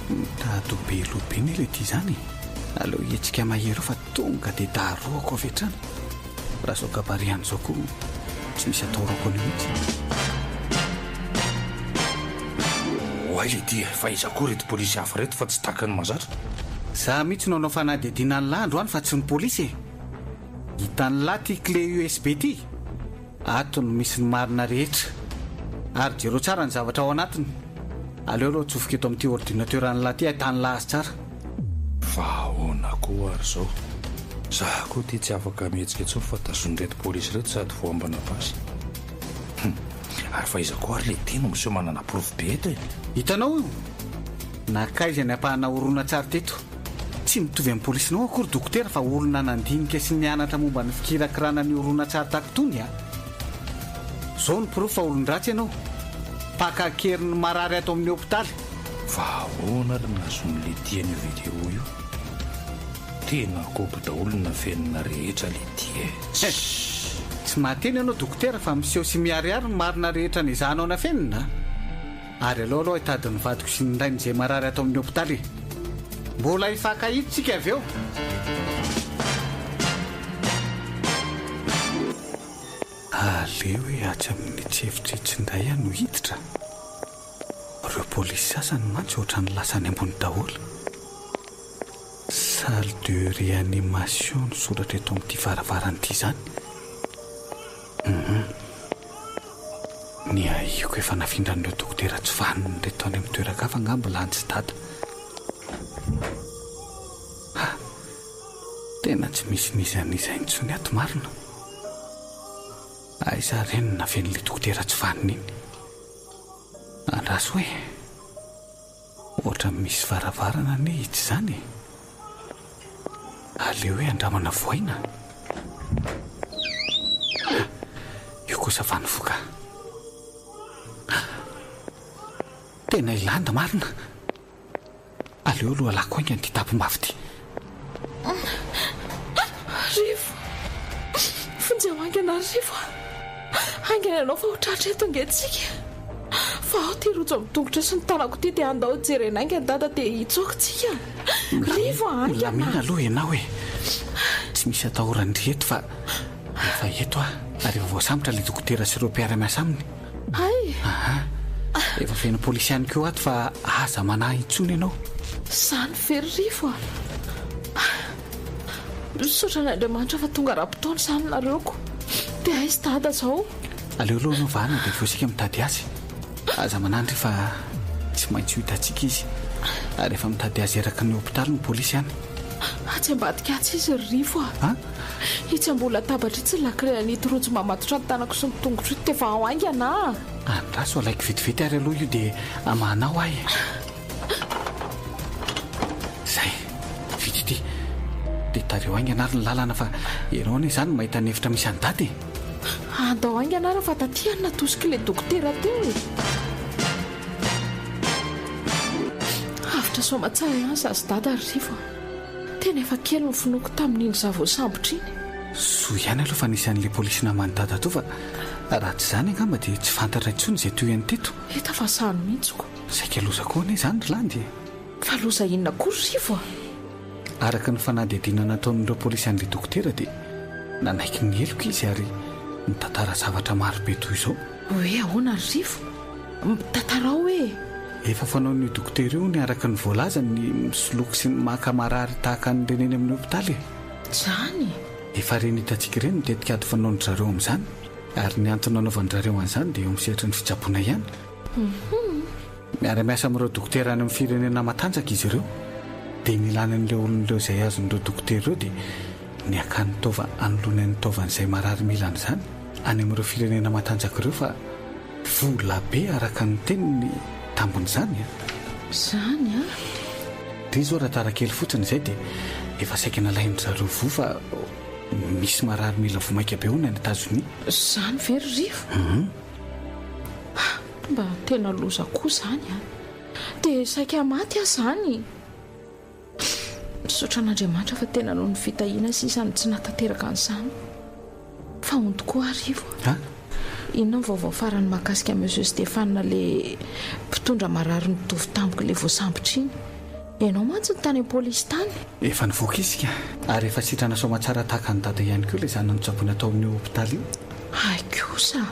Speaker 4: Mitady ho be loha be ne le ty izany e! Aleo hihetsika mahery eo fa tonga dia darohako avy hatrany. Raha izao gabarit izao koa tsy misy atahorako an'io mihitsy.
Speaker 6: Oay le ty e, fa iza koa ireto polisy hafa ireto fa tsy takany mahazatra.
Speaker 4: Za mihitsy no hanao fanadihadiana an'lah androany fa tsy ny polisy e! Hitan'lah ty clé USB ty? Ato no misy ny marina rehetra. Ary jereo tsara ny zavatra ao anatiny. Aleo aloha atsofoka eto amin'ity ordinateur an'lah ty ahitan'lah azy tsara.
Speaker 6: Fa ahoana koa ary izao? Za koa ty tsy afaka mihetsika intsony fa tazonin'ireto polisy ireto sady voambana basy. Hum. Ary fa iza koa ary le ty no miseho manana porofo be eto e?
Speaker 4: Hitanao io? Nankaiza ny ampahana horonantsary teto? Tsy mitovy amin'ny polisinao akory dokotera fa olona nandinika sy nianatra momba ny fikirakirana ny horonantsary tahaka itony a! Izao no porofo fa olon-dratsy ianao. Mpaka an-keriny marary ato amin'ny hopitaly.
Speaker 6: Fa ahoana ary ny nahazoan'i Letty an'io vidéo io? Tena kopy daholo ny nafenina rehetra Letty e!
Speaker 4: Tssy! Tsy mahateny ianao dokotera fa miseho sy miharihary ny marina rehetra nezahanao nafenina a! Ary aleo aloha hitady ny vadiko sy ny rainy izay marary ato amin'ny hopitaly e! Mbola hifankahita isika avy eo! Aleo hoe atsy amin'ny etsy efitra etsy indray aho no hiditra. Ireo polisy sasany mantsy ohatran'ny lasa any ambony daholo. Salle de réanimation no soratra eto amin'ity varavarana ity izany. Hum. Ny ahiako efa nafindran'ireo dokotera tsy vanona ireto any amin'ny toeran-kafa angamba lany sy dada. Ha! Tena tsy misy n'iza n'iza intsony ato marina. Aiza ary iny no nafen'ilay dokotera tsy vanona iny? Andraso e! Ohatran'ny misy varavarana anie itsy izany e! Aleo hoe andramana vohaina. Ha! Io kosa fa nivoka. Ha! Tena i Landa marina! Aleo aloha alako haingana ity tapim-bavy ity.
Speaker 2: Rivo! Vonjeo haingana ry Rivo a! Haingana ianao fa ho tratra eto ange tsika. Fa ao ity rojo amin'ny tongotra sy ny tanako ity dia andao jerena haingana dada dia hitsoaka tsika. Rivo a! Haingana!
Speaker 4: Milamina aloha ianao e! Tsy misy atahoran-dry eto fa efa eto aho ary efa voasambotra ilay dokotera sy ireo mpiara-miasa aminy.
Speaker 2: Hay!
Speaker 4: Aha! Efa feno polisy ihany koa ato fa aza manahy intsony ianao.
Speaker 2: Izany ve ry Rivo a! Misaotra an'Andriamanitra fa tonga ara-potoana izany nareo ko! Dia aiza Dada izao?
Speaker 4: Aleo aloha ianao vahana dia avy eo isika mitady azy. Aza manahy ndry fa tsy maintsy ho hitantsika izy. Ary efa mitady azy eraky ny hopitaly ny polisy any.
Speaker 2: Atsy ambadika atsy izy ry Rivo a!
Speaker 4: An?
Speaker 2: Itsy ambony latabatra itsy ny lakile an'ito rojo mamatotra ny tanako sy ny tongotro ito dia vahao haingana a!
Speaker 4: Andraso alaiko vetivety ary aloha io dia hamahanao ahy e! Izay, vita ity. Dia tariho haingana ary ny lalana fa ianao anie izany no mahita ny efitra misy an'i Dada e!
Speaker 2: Andao haingana ary fa taty aho natosik'ilay dokotera teo e! Avotra soamatsara ihany izaho sy Dada ry Rivo a! Tena efa kely ny finoako tamin'iny izaho voasambotra iny.
Speaker 4: Soa ihany aloha fa nisy an'ilay polisy naman'i dadatoa fa raha tsy izany angamba dia tsy fantatra intsony izay tohiny teto.
Speaker 2: Hita fa sahy mihitsy ko.
Speaker 4: Saika loza koa anie izany ry Landy e!
Speaker 2: Fa loza inona koa ry Rivo a?
Speaker 4: Araka ny fanadihadiana nataon'ireo polisy an'ilay dokotera dia nanaiky ny heloka izy ary nitantara zavatra marobe toy izao.
Speaker 2: Hoe ahoana ry Rivo? Tantarao hoe!
Speaker 4: Efa fanaon'io dokotera io ny araka ny voalazany ny misoloky sy ny maka marary tahaka an'ireny eny amin'ny hopitaly e!
Speaker 2: Izany?
Speaker 4: Efa ireny hitantsika ireny ny tetikady fanaon-dry zareo amin'izany ary ny antony nanaovan-dry zareo an'izany dia eo amin'ny sehatry ny fitsaboana ihany. Miara-miasa amin'ireo dokotera any amin'ny firenena matanjaka izy ireo. Dia ny ilany an'ireo olona ireo izay azon'ireo dokotera ireo dia ny hakany taova hanoloany an'ny taovan'izay marary mila an'izany any amin'ireo firenena matanjaka ireo fa Vola be araka ny teny ny tambin'izany a!
Speaker 2: Izany an!
Speaker 4: Ndry izao raha tara kely fotsiny izay dia efa saika nalain-dry zareo voa fa misy marary mila voa maika be hono any Etazonia.
Speaker 2: Izany ve ry Rivo? Mba tena loza koa izany an! Dia saika maty aho izany! Misaotra an'Andriamanitra fa tena noho ny fitahiana sisa no tsy nahatanteraka an'izany. Fa hono tokoa ary Rivo a! Inona ny vaovao farany mahakasika an'i Monsieur Stéphane ilay mpitondra marary nitovy tamiko ilay voasambotra iny? Ianao mantsy no tany amin'ny polisy tany.
Speaker 4: Efa nivoaka izy ka! Ary efa sitrana soamatsara tahaka an'i Dada ihany koa ilay zanany notsaboina tao amin'io hopitaly io.
Speaker 2: Hay kosa!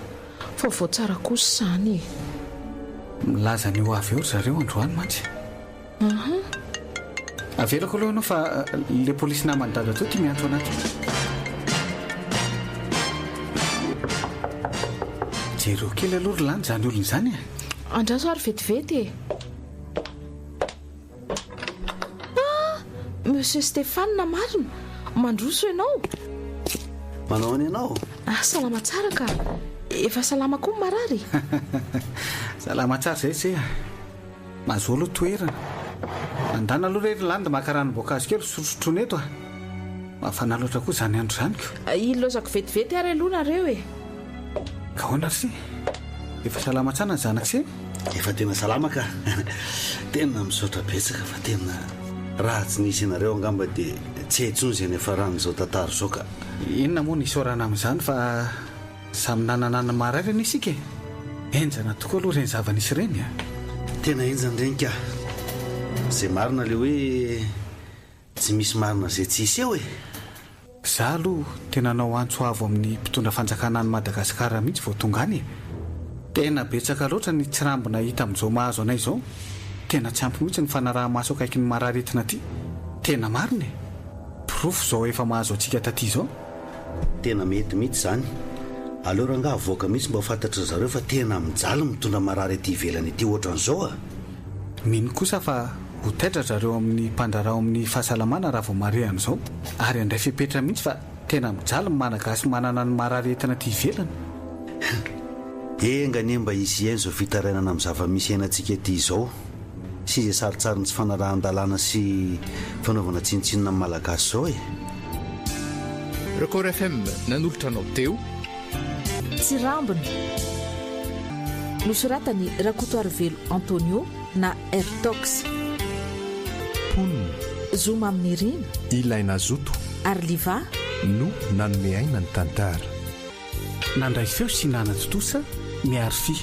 Speaker 2: Vaovao tsara kosa izany e!
Speaker 4: Milaza ny ho avy eo ry zareo androany mantsy.
Speaker 2: Aha.
Speaker 4: Avelako aloha ianao fa le polisy naman'i dadatoa ty miantso anaty. Jereo kely aloha ry Landy izany olona izany e.
Speaker 2: Andraso ary vetivety e. Ah! Monsieur Stéphane marina! Mandroso ianao.
Speaker 5: Manao ahoana ianao?
Speaker 2: Ah, salama tsara ka. Efa salama koa ny marary?
Speaker 4: Salama tsara izay se a. Mazoa aloha toerana. Mandana aloha re ry Landy maka ranom-boankazo kely hosotrosotroina eto a! Mafana loatra koa izany andro izany ko!
Speaker 2: Ilaozako vetivety ary aloha nareo e!
Speaker 4: Ka ahoana ry se? Efa salama tsara ny zanak'i se?
Speaker 5: Efa tena salama ka! Tena misaotra betsaka fa tena raha tsy nisy anareo angamba dia tsy hay intsony izay niafaran'izao tantara izao ka!
Speaker 4: Inona moa no isaorana amin'izany fa. Samy nanana ny marary anie isika e! Henjana tokoa aloha ireny zava-nisy ireny a!
Speaker 5: Tena henjana ireny ka! Izay marina ilay hoe tsy misy marina izay tsy hiseho e!
Speaker 4: Za aloha tena hanao antso avo amin'ny mpitondra fanjakana any Madagasikara mihitsy vao tonga any e! Tena betsaka loatra ny tsirambina hita amin'izao mahazo anay izao! Tena tsy ampy mihitsy ny fanaraha-maso akaiky ny marary entina aty! Tena marina e! Porofo izao efa mahazo antsika taty izao!
Speaker 5: Tena mety mihitsy izany. Aleo rangaha avoaka mihitsy mba ho fantatry ry zareo fa tena mijaly mitondra marary aty ivelany aty ohatran'izao a!
Speaker 4: Mino kosa fa ho taitra ry zareo amin'ny mpandraharaha ao amin'ny fahasalamana raha vao mahare an'izao ary handray fepetra mihitsy fa tena mijaly ny Malagasy manana ny marary entina aty ivelany.
Speaker 5: Enga anie mba hisy hihaino izao fitarainana amin'ny zava-misy iainantsika ety izao. Sy izay sarintsarin'ny tsy fanarahan-dalàna sy fanaovana tsinontsinona ny Malagasy izao e!
Speaker 1: Record FM nanolotra anao teo.
Speaker 7: Tsirambina. Nosoratan'i Rakotoarivelo Antonio na Airtox.
Speaker 3: Mponina.
Speaker 7: Zo Maminirina.
Speaker 3: Ilaina Zoto.
Speaker 7: Ary Liva.
Speaker 3: No nanome aina ny tantara.
Speaker 4: Nandray feo sy nanatontosa Miarify.